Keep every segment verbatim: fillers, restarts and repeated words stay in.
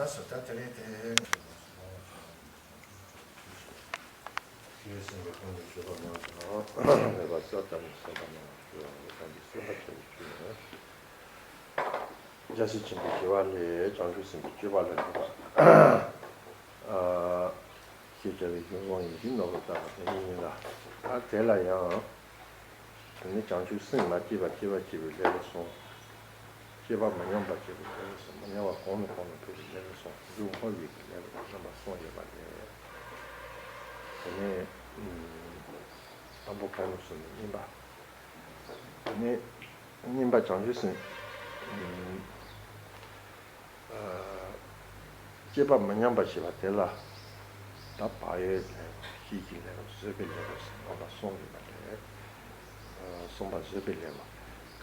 སོ་ད་དེ་རེད་དེ། ཤེས་ཟིན་པའི་ཁོང་དུ་ཆོས་པ་མང་དང་། མེད་པ་ས་དང་ས་དང་མང་ཆོས་པ་དང་གི་སེམས་པ་ཆེན་པོ་ཆོས་ཡིན། རྒྱལ་སྲས་ཆེན་པོའི་ཞི་བ་ལྷས་བྱང་ཆུབ་སེམས་ཀྱི་སྤྱོད་པ་ལ་འཇུག་པ། ཨ། ཞེས་བྱ་བའི་གཞུང་དབང་ཡིན་ཞིང་ནོར་བུ་ལྟ་བུ་དེ་ཉིད་ཡིན་ལ། ཨ་དེ་ལ་ཡང་། དེ་ནི་བྱང་ཆུབ་སེམས་མ་སྐྱེས་པ་སྐྱེས་པ་སྐྱེས་པའི་ལེའུར་གསུངས། སྐྱེས་པ་མི་ཉམས་པ་སྐྱེས་པའི་ལེའུར་གསུངས། མི་ཉམས་པ་གོང་ནས་གོང་ནས་འཕེལ་བའི་ལེའུར་གསུངས། མཇུག་འཕོ་བའི་ལེའུར་རྣམ་པ་གསུམ་ཡོད་པ་ལས། དེ་ནས་དང་པོ་གོང་དུ་སོང་ནས་གཉིས་པ། དེ་ནས་གཉིས་པ་བྱང་ཆུབ་སེམས། སྐྱེས་པ་མི་ཉམས་པ་ཞེས་པ་དེ་ལ། ད་བག་ཡོད་ལེའུ། ཤེས་བྱའི་ལེའུ། བཟོད་པའི་ལེའུ་ཟེར་རྣམ་པ་གསུམ་ཡོད་པ་རེད། གསུམ་པ་བཟོད་པའི་ལེའུ།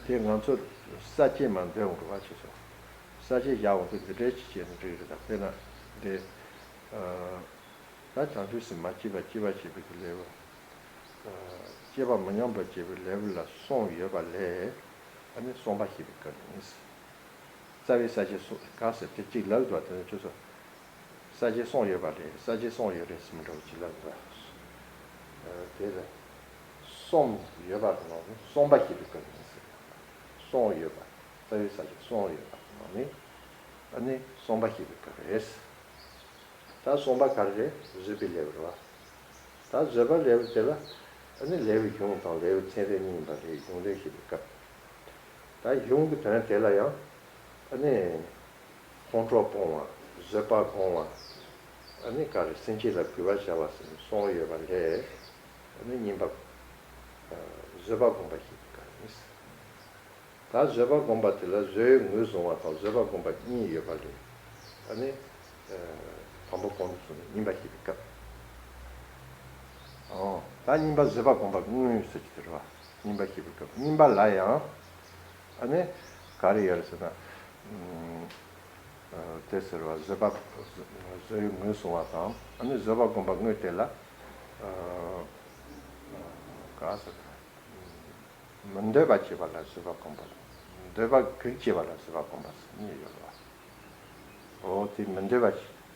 དེ་ང་ཚོ་ས་བཅད་མ་འདོན་འགྲོ་བ་བྱེད་སོ། ས་བཅད་བཞག་འོང་དུས་འདི་འདྲའི་ཅི་བྱས་ནས་འགྲིག་རེད། ད་དཔེར་ན་འདི། ད་བྱང་ཆུབ་སེམས་མ་སྐྱེས་པ་སྐྱེས་པ་ཞེས་པའི་ལེའུ། སྐྱེས་པ་མི་ཉམས་པ་ཞེས་པའི་ལེའུ་ལ་གསུམ་ཡོད་པ་ལས། ཨ་ནི་གསུམ་པ་ཞེས་པའི་སྐབས་ཡིན། རྩ་བའི་ས་བཅད་གསུམ་ག་ཟེར་དེ་གཅིག་ལབ་འདུག་བ། དེ་ནི་ཁྱོད་ཚོ། ས་བཅད་གསུམ་ཡོད་པ་རེད། ས་བཅད་གསུམ་ཡོད་རེད་ཟེར་མི་འདྲ་བ་གཅིག་ལབ་འདུག་བ། དེ་ལ་གསུམ་ཡོད་པ་དེ་ནང་ནས་གསུམ་པ་ཞེས་པའི་སྐབས་ཡིན་ཟེར། གསུམ་ཡོད་པ། རྩ་བའི་ས་བཅད་གསུམ་ཡོད་པ་དེ་ནང་ནས་ཨ་ནི་གསུམ་པ་ཞེས་པའི་སྐབས་རེད། ད་གསུམ་པ་ག་རེ་རེད། བཟོད་པའི་ལེའུ་རེད་བ། ད་བཟོད་པ་ལེའུ་དེ་ལ་ཨ་ནི་ལེའུའི་གཞུང་དང་ལེའུའི་ཚད་ལྡན་གཉིས་ཡིན་པ་རེད། གཞུང་ལས་ཞེས་པའི་སྐབས། ད་གཞུང་གི་དོན་དེ་ལ་ཡང་ཨ་ནི་ཁོང་ཁྲོ་སྤོང་བ། བཟོད་པ་སྒོམ་པ། ཨ་ནི་ག་རེ་སེམས་ཅན་ལ་གུས་པ་བྱ་བ་ཟེར་ནས་གསུམ་ཡོད་པ་ལས། ཨ་ནི་གཉིས་པ། བཟོད་པ་སྒོམ་པ་ཞེས་པའི་སྐབས་ཡིན། ད་བཟོད་པ་སྒོམ་པ་དེ་ལ་བཟོད་པའི་ངོས་བཟུང་བ་དང་བཟོད་པ་སྒོམ་པ་གཉིས་ཡོད་པ་ལས། ཨ་ནི། དང་པོ་གོང་དུ་སོང་ནས་གཉིས་པ་ཞེས་པའི་སྐབས། ཨོ། ད་གཉིས་པ་བཟོད་པ་སྒོམ་པ་དངོས་ཟེར་གྱི་དེ་རེད་བ། གཉིས་པ་ཞེས་པའི་སྐབས། གཉིས་པ་ལ་ཡང་། ཨ་ནི། ག་རེ་ཡོད་རེད་ཟེར་ན། ཨ། དེ་ཟེར་བ་བཟོད་པ། བཟོད་པའི་ངོས་བཟུང་བ་དང་། ཨ་ནི་བཟོད་པ་སྒོམ་པ་དངོས་དེ་ལ། ཨ། ག་ཟེར་ན། མི་འདོད་པ་བྱེད་པ་ལ་བཟོད་པ་སྒོམ་པ། འདོད་པ་གེགས་བྱེད་པ་ལ་བཟོད་པ་སྒོམ་པ་གཉིས་ཡོད་པ། འོ་དེ་མི་འདོད་པ་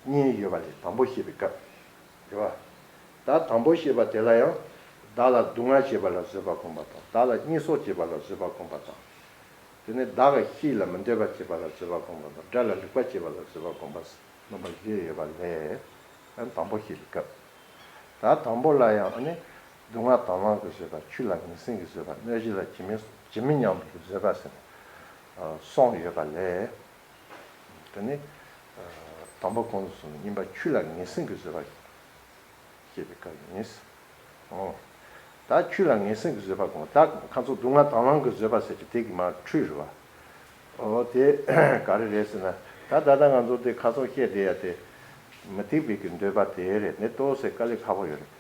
གཉིས་ཡོད་པ་ལས་དང་པོ་ཞེས་པའི་སྐབས། རེད་བ། ད་དང་པོ་ཞེས་པ་དེ་ལ་ཡང་། བདག་ལ་སྡུག་བསྔལ་བྱེད་པ་ལ་བཟོད་པ་སྒོམ་པ་དང་། བདག་ལ་བརྙས་བཅོས་བྱེད་པ་ལ་བཟོད་པ་སྒོམ་པ་དང་། དེ་ནས་བདག་གི་སྐྱིད་ལ་མི་འདོད་པ་བྱེད་པ་ལ་བཟོད་པ་སྒོམ་པ་དང་། དགྲ་ལ་ལེགས་པ་བྱེད་པ་ལ་བཟོད་པ་སྒོམ་པ། རྣམ་པ་བཞི་ཡོད་པ་ལས། ཨ་ནི་དང་པོ་ཞེས་པའི་སྐབས། ད་དང་པོ་ལ་ཡང་ཨ་ནི། སྡུག་བསྔལ་དང་བླངས་ཀྱི་བཟོད་པ། ཆོས་ལ་ངེས་འཛིན་གྱི་བཟོད་པ། གནོད་བྱེད་ལ་ཇི་མི་ཇི་མི་སྙམ་པའི་བཟོད་པ་ཟེར་ནས། ཨ། གསུམ་ཡོད་པ་ལས། དེ་ནི། ཨ། དང་པོ་གོང་དུ་སོང་ནས་གཉིས་པ་ཆོས་ལ་ངེས་འཛིན་གྱི་བཟོད་པ། ཞེས་པའི་སྐབས་ཡིན། ཨོ། ད་ཆོས་ལ་ངེས་འཛིན་གྱི་བཟོད་པ་གོང་། ད་ཁ་ཚོ་སྡུག་བསྔལ་དང་བླངས་ཀྱི་བཟོད་པ་ཟེར་གྱི་དེ་གི་མ་འཁྲུལ་རེད་བ། ཨོ་དེ་ག་རེ་རེད་ཟེར་ན། ད་ད་ལྟ་ང་ཚོ་དེ་ཁ་ཚོ་བཤད་བསྡད་ཡ་དེ། མུ་སྟེགས་པའི་གི་འདོད་པ་དེ་རེད། ནི་ཏོག་ཙམ་དཀའ་ལས་ཁག་པོ་ཡོད་རེད།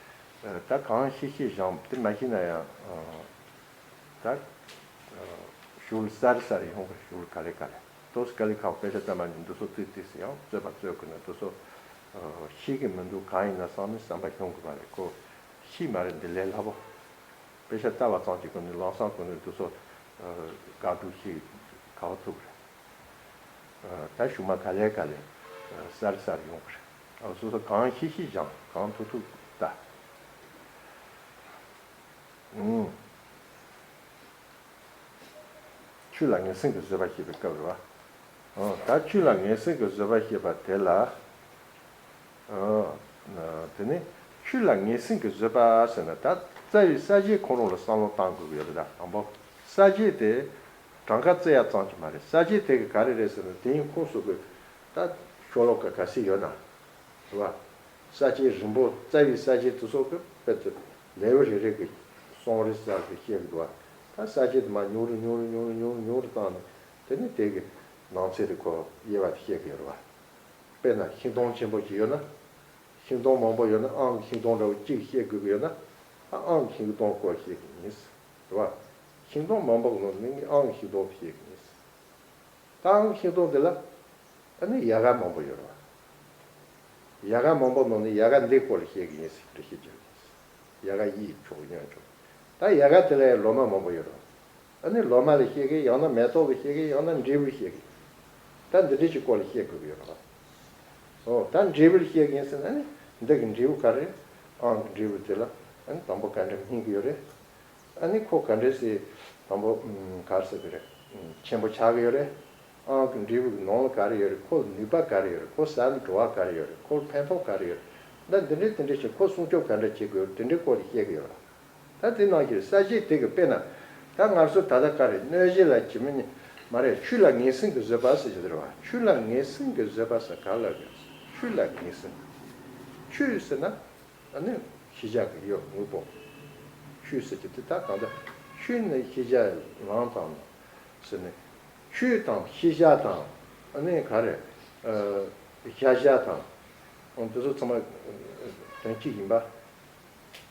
ད་གང་ཤེས་ཤེས་བཞག་དེ་མ་ཤེས་ན་ཡང་། ད། ཞུ་ལ་གསར་གསར་ཡོང་གི། ཞུ་ལ་ག་ལེ་ག་ལེ། ཏོག་ཙམ་དཀའ་ལས་ཁག་པོ། དཔེ་ཆ་ལྟ་མ་ནི་འདི་ཚོ་ཏིག་ཏིག་ཙམ་ཡང་རྩོད་པ་རྩོད་དགོས་ན་འདི་ཚོ། ཤེས་ཀྱི་མི་འདུག་གང་ཡིན་ན་བསམ་ནི་བསམ་པ་ཡོང་གི་མ་རེད་ཁོ། ཤེས་མ་རེད་འདི་ལས་སླ་པོ། དཔེ་ཆ་ལྟ་བ་ཙམ་གྱིས་ཁོ་ནི་ལམ་སང་ཁོ་ནི་འདི་ཚོ། དགག་སྒྲུབ་ཤེས་ག་བ་ཐུབ་རེད། ད་ཞུ་མ་ག་ལེ་ག་ལེ། གསར་གསར་ཡོང་གི་རེད། སོ་སོ་གང་ཤེས་ཤེས་སྦྱང་། གང་ཐུབ་ཐུབ་ལྟ། ཨུམ། ཆོས་ལ་ངེས་འཛིན་གྱི་བཟོད་པ་ཞེས་པའི་སྐབས་རེད་བ། ཨོ། ད་ཆོས་ལ་ངེས་འཛིན་གྱི་བཟོད་པ་ཞེས་པ་དེ་ལ། ཨོ། དེ་ནི་ཆོས་ལ་ངེས་འཛིན་གྱི་བཟོད་པ་ཟེར་ན། ད་རྩ་བའི་ས་བཅད་ཁོ་རང་ལ་བསམ་བློ་བཏང་དགོས་ཀྱི་ཡོད་རེད། ད་དང་པོ་ས་བཅད་དེ་གྲངས་ཀ་བརྩི་ཡ་ཙམ་གྱིས་མ་རེད། ས་བཅད་དེ་གི་ག་རེ་རེད་ཟེར་ན། དེ་ཡིན་ཁུངས་སུ་གི་ད་ཤོ་ལོ་ཀ་ག་ཚད་ཡོད་ན། རེད་བ། ས་བཅད་རིང་པོ། རྩ་བའི་ས་བཅད་དེ་ཚོ་གི་དཔེ་དེ་ལེའུ་རེ་རེ་གི་གསུང་རེ་ཟེར་གི་བཤད་གི་འདུག་བ། ད་ས་བཅད་དེ་མར་ཉུང་རུ་ཉུང་རུ་ཉུང་རུ་ཉུང་རུ་ཉུང་རུ་བཏང་ནས། དེ་ནས་དེ་གི་ནང་ཚན་དེ་ཁོ་དབྱེ་བ་དེ་བཤད་གི་ཡོད་རེད་བ། དཔེར་ན་ཤིང་སྡོང་ཆེན་པོ་ཞིག་ཡོད་ན། ཤིང་སྡོང་མང་པོ་ཡོད་ན། ཨང་གི་ཤིང་སྡོང་འདྲ་བོ་གཅིག་བཤད་དགོས་ཀྱི་ཡོད་ན། ཨང་གི་ཤིང་སྡོང་སྐོར་བཤད་གི་ཡིན། རེད་བ། ཤིང་སྡོང་མང་པོ་གི་ནང་ནས་ངས་ཨང་གི་ཤིང་སྡོང་དེ་བཤད་གི་ཡིན། ད་ཨང་གི་ཤིང་སྡོང་དེ་ལ། ཨ་ནི་ཡལ་ག་མང་པོ་ཡོད་རེད་བ། ཡལ་ག་མང་པོ་ནང་ནས་ཡལ་ག་འདིའི་སྐོར་ལ་བཤད་གི་ཡིན་ཟེར་འགྲེལ་བཤད་རྒྱག་གི་ཡིན། ཡལ་ག་གཡས་ཕྱོགས་གཡོན་ཕྱོགས། ད་ཡལ་ག་དེ་ལ་ཡང་ལོ་མ་མང་པོ་ཡོད་རེད་བ། ཨ་ནི་ལོ་མ་ལ་བཤད་གི། ཡང་ན་མེ་ཏོག་ལ་བཤད་གི། ཡང་ན་འབྲས་བུ་བཤད་གི། ད་འདི་འདྲ་ཅིག་སྐོར་ལ་བཤད་དགོས་ཀྱི་ཡོད་རེད་བ། ཨོ་ད་འབྲས་བུ་ལ་བཤད་ཀྱིན་ཟེར་ན་ནི་འདི་གི་འབྲས་བུ་ག་རེ། ཨང་གི་འབྲས་བུ་དེ་ལ་ཨ་ནི་དང་པོ་ག་འདྲ་སྨིན་གི་ཡོད་རེད། ཨ་ནི་ཁོ་ག་འདྲ་སེ་དང་པོ་ཨམ་ག་རེ་ཟེར་གི་རེད། ཨམ་ཆེན་པོ་ཆགས་གི་ཡོད་རེད། ཨང་གི་འབྲས་བུ་གི་ནང་ལ་ག་རེ་ཡོད་རེད། ཁོ་ལ་ནུས་པ་ག་རེ་ཡོད་རེད། ཁོ་ཟ་ལ་བྲོ་བ་ག་རེ་ཡོད་རེད། ཁོ་ལ་ཕན་ཐོགས་ག་རེ་ཡོད་རེད། ད་འདི་འདྲའི་དེ་འདྲའི་ཞིག་ཁོ་སྲུང་སྐྱོབ་ག་འདྲ་བྱེད་དགོས་རེད། དེ་འདྲའི་སྐོར་ལ་བཤད་གི་ཡོད་རེད། ད་དེ་ནང་བཞིན་ས་གཞི་དེ་གི་དཔེར་ན། ད་ང་ཚོ་ད་ལྟ་ག་རེ་གནོད་གཞི་ལ་ཇི་མི་ཉན་མ་རེད། ཆོས་ལ་ངན་སེམས་ཀྱི་བཟོད་པ་ཟེར་གྱི་རེད་བ། ཆོས་ལ་ངན་སེམས་ཀྱི་བཟོད་པ་ཟེར་ག་ལ་རེད། ཆོས་ལ་ངན་སེམས། ཆོས་ཟེར་ན་ཨ་ནི་ཤེས་བྱ་གི་ཡོད་དངོས་པོ། ཆོས་ཟེར་གྱི་དེ་ད་གང་ལྟར་ཆོས་ནི་ཤེས་བྱ་ལམ་དང་ཟེར་ནས། ཆོས་དང་ཤེས་བྱ་དང་ཨ་ནི་ག་རེ་ཨ་གཞལ་བྱ་དང་འོ་འདི་ཚོ་ཚང་མ་དོན་གཅིག་ཡིན་པ།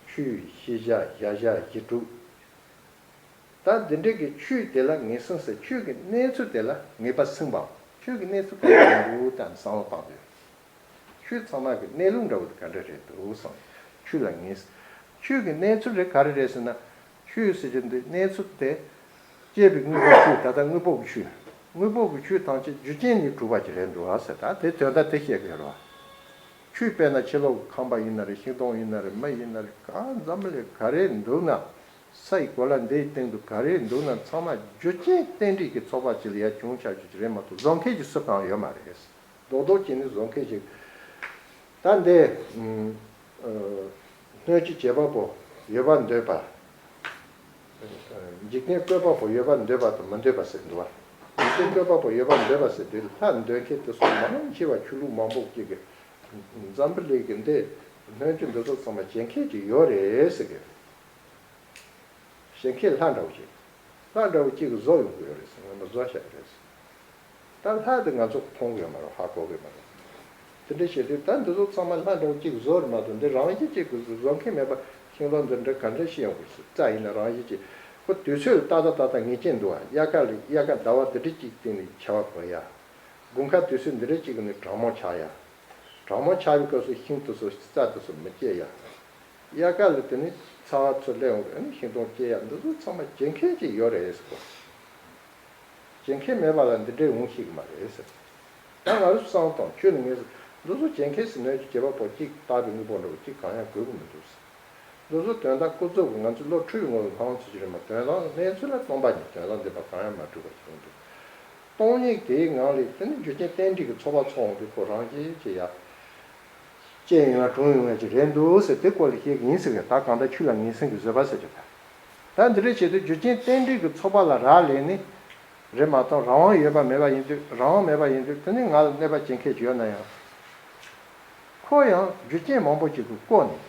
ཆོས་ཤེས་བྱ་གཞལ་བྱ་གཞི་གྲུབ། ད་འདི་འདྲའི་གི་ཆོས་དེ་ལ་ངན་སེམས་ཟེར། ཆོས་ཀྱི་གནས་ཚུལ་དེ་ལ་ངེས་པ་སེམས་པའམ། ཆོས་ཀྱི་གནས་ཚུལ་གང་ཡིན་འདུག་དང་བསམ་བློ་བཏང་དུས། ཆོས་ཚང་མ་གི་གནས་ལུགས་འདྲ་བོ་དེ་ག་འདྲ་རེད་འདུག་བསམ། ཆོས་ལ་ངེས། ཆོས་ཀྱི་གནས་ཚུལ་རེད་ག་རེ་རེད་ཟེར་ན། ཆོས་ཟེར་གྱི་འདི་གནས་ཚུལ་དེ། སྐྱེས་པའི་དངོས་པོ་ཆོས། ད་ལྟ་དངོས་པོ་གི་ཆོས། དངོས་པོ་གི་ཆོས་ཐམས་ཅད་རྒྱུ་རྐྱེན་ནས་གྲུབ་པ་ཅིག་རེད་འདུག་ཨ་ཟེར། ད་དེ་དོན་དག་དེ་བཤད་དགོས་རེད་བ། ཆོས་དཔེར་ན་ཕྱི་ལོགས་ཀྱི་ཁང་པ་ཡིན་ན་རེད། ཤིང་སྡོང་ཡིན་ན་རེད། མི་ཡིན་ན་རེད། གང་འཛམ་བུ་གླིང་ག་རེ་འདུག་ན། ས་ཡི་གོ་ལ་འདིའི་སྟེང་དུ་ག་རེ་འདུག་ན་ཚང་མ་རྒྱུ་རྐྱེན་རྟེན་འབྲེལ་གྱི་ཚོགས་པ་ཅིག་ལ་ཡར་བྱུང་ཆགས་རྒྱུ་ཅིག་རེད་མ་གཏོགས་བཟོ་མཁན་ཅིག་སུ་གང་ཡོད་མ་རེད། རྡོག་རྡོག་གཅིག་ནི་བཟོ་མཁན་ཅིག་ད་འདི་ཨ་སྣོད་བཅུད་བྱེད་པ་པོ་ཡོད་པར་འདོད་པ། འཇིག་རྟེན་བཀོད་པ་པོ་ཡོད་པར་འདོད་པ་དང་མི་འདོད་པ་ཟེར་འདུག་བ། འཇིག་རྟེན་བཀོད་པ་པོ་ཡོད་པར་འདོད་པ་ཟེར་དུས་ལྷ་འདོད་མཁན་དེ་ཚོ་མང་ཆེ་བ་ཆོས་ལུགས་མང་པོ་ཅིག་གིས་འཛམ་བུ་གླིང་གི་འདི་སྣོད་བཅུད་འདི་ཚོ་ཚང་མ་བྱེད་མཁན་ཅིག་ཡོད་རེད་ཟེར་གི། བྱེད་མཁན་ལྷ་འདྲ་བོ་ཅིག་ལྷ་འདྲ་བོ་ཅིག་གིས་བཟོ་ཡོང་གི་ཡོད་རེད་ཟེར། ངོ་མ་བཟོ་བཞག་གི་རེད་ཟེར། ད་ལྷ་དེ་ང་ཚོ་མཐོང་གི་ཡོད་མ་རེད། ཧ་གོ་གི་མ་རེད། དེ་འདྲ་བྱེད་དུས་ད་འདི་ཚོ་ཚང་མ་ལྷ་འདྲ་བོ་གཅིག་བཟོ་རེད་མ་གཏོགས་འདི་རང་བཞིན་གཅིག་གིས་བཟོ་མཁན་མེད་པ། ཤིང་ལོ་འདི་འདྲ་ག་འདྲ་ཤི་ཡོང་དགོས་ཟེར། རྩྭ་ཡིན་ན་རང་བཞིན་གཅིག་ཁོ་དུས་ཚོད་ལ་ཏག་ཏག་ཏག་ཏག་ངེས་ཅན་འདུག་ཨ། དབྱར་ཁ་ལ་དབྱར་ཁ་ཟླ་བ་འདི་འདྲ་གཅིག་སྟེང་ནས་ཆར་པ་བབས་ཡ། དགུན་ཁ་དུས་ཚོད་འདི་འདྲ་གཅིག་ནས་གྲང་མོ་ཆགས་ཡ། གྲང་མོ་ཆགས་པའི་སྐབས་སུ་ཤིང་དེ་ཚོ་རྩྭ་དེ་ཚོ་མི་སྐྱེ་ཡ། དབྱར་ཁ་ལ་དེ་ནས་ཚ་བ་ཚུར་སླེབས་ཡོང་གི་ཨ་ནི་ཤིང་སྡོང་སྐྱེ་ཡ། འདི་ཚོ་ཚང་མ་བྱེད་མཁན་ཅིག་ཡོད་རེད་ཟེར་གོ། བྱེད་མཁན་མེད་པ་ལ་འདི་འདྲའི་འོང་ཤེས་ཀྱི་མ་རེད་ཟེར། ད་ང་ཚོ་བསམ་བློ་བཏང་། ཆོས་ལ་ངེས་ཟེར། འདི་ཚོ་བྱེད་མཁན་ཟེར་ནས་བྱེད་པ་པོ་གཅིག་བཏགས་པའི་དངོས་པོ་འདྲ་བོ་གཅིག་གང་ཡང་དགོས་ཀྱི་མི་འདུག་ཟེར། འདི་ཚོ་དོན་དག་ཀུན་རྫོབ་ཀྱི་ང་ཚོའི་བློ་འཁྲུལ་བའི་ངོ་ལ་སྣང་ཚུལ་ཅིག་རེད་མ། དོན་དག་གནས་ཚུལ་ལ་སྟོང་པ་ཉིད་དོན་དམ་བདེན་པ་གང་ཡང་མ་གྲུབ་པ་ཞིག་ཡིན་འདུག་སྟོང་ཉིད་དེའི་ངང་ལས་དེ་ནི་རྒྱུ་རྐྱེན་རྟེན་འབྲེལ་གྱི་ཚོགས་པ་ཚོགས་འོང་དུས་ཁོ་རང་བཞིན་གྱིས་ཡ། སྐྱེ་ཡོང་ཡ་གྲོལ་ཡོང་ཡ་ཅིག་རེད་འདུག་ཟེར་དེ་སྐོར་ལ་བཤད་ཀྱི་ཡིན་ཟེར་གི། ད་གང་ལྟར་ཆོས་ལ་ངན་སེམས་ཀྱི་བཟོད་པ་ཟེར་གྱི། ད་འདི་འདྲ་བྱེད་དུས་རྒྱུ་རྐྱེན་རྟེན་འབྲེལ་གྱི་ཚོགས་པ་ལ་རག་ལས་ནི་རེད་མ་གཏོགས་རང་དབང་ཡོད་པ་མེད་པ་ཡིན་དུས། རང་དབང་མེད་པ་ཡིན་དུས་དེ་ནི་ང་ལ་གནོད་པ་བྱེད་མཁན་ཅིག་ཡོད་ན་ཡང་། ཁོ་ཡང་རྒྱུ་རྐྱེན་མང་པོ་ཅིག་གིས་བསྐོར་ནས།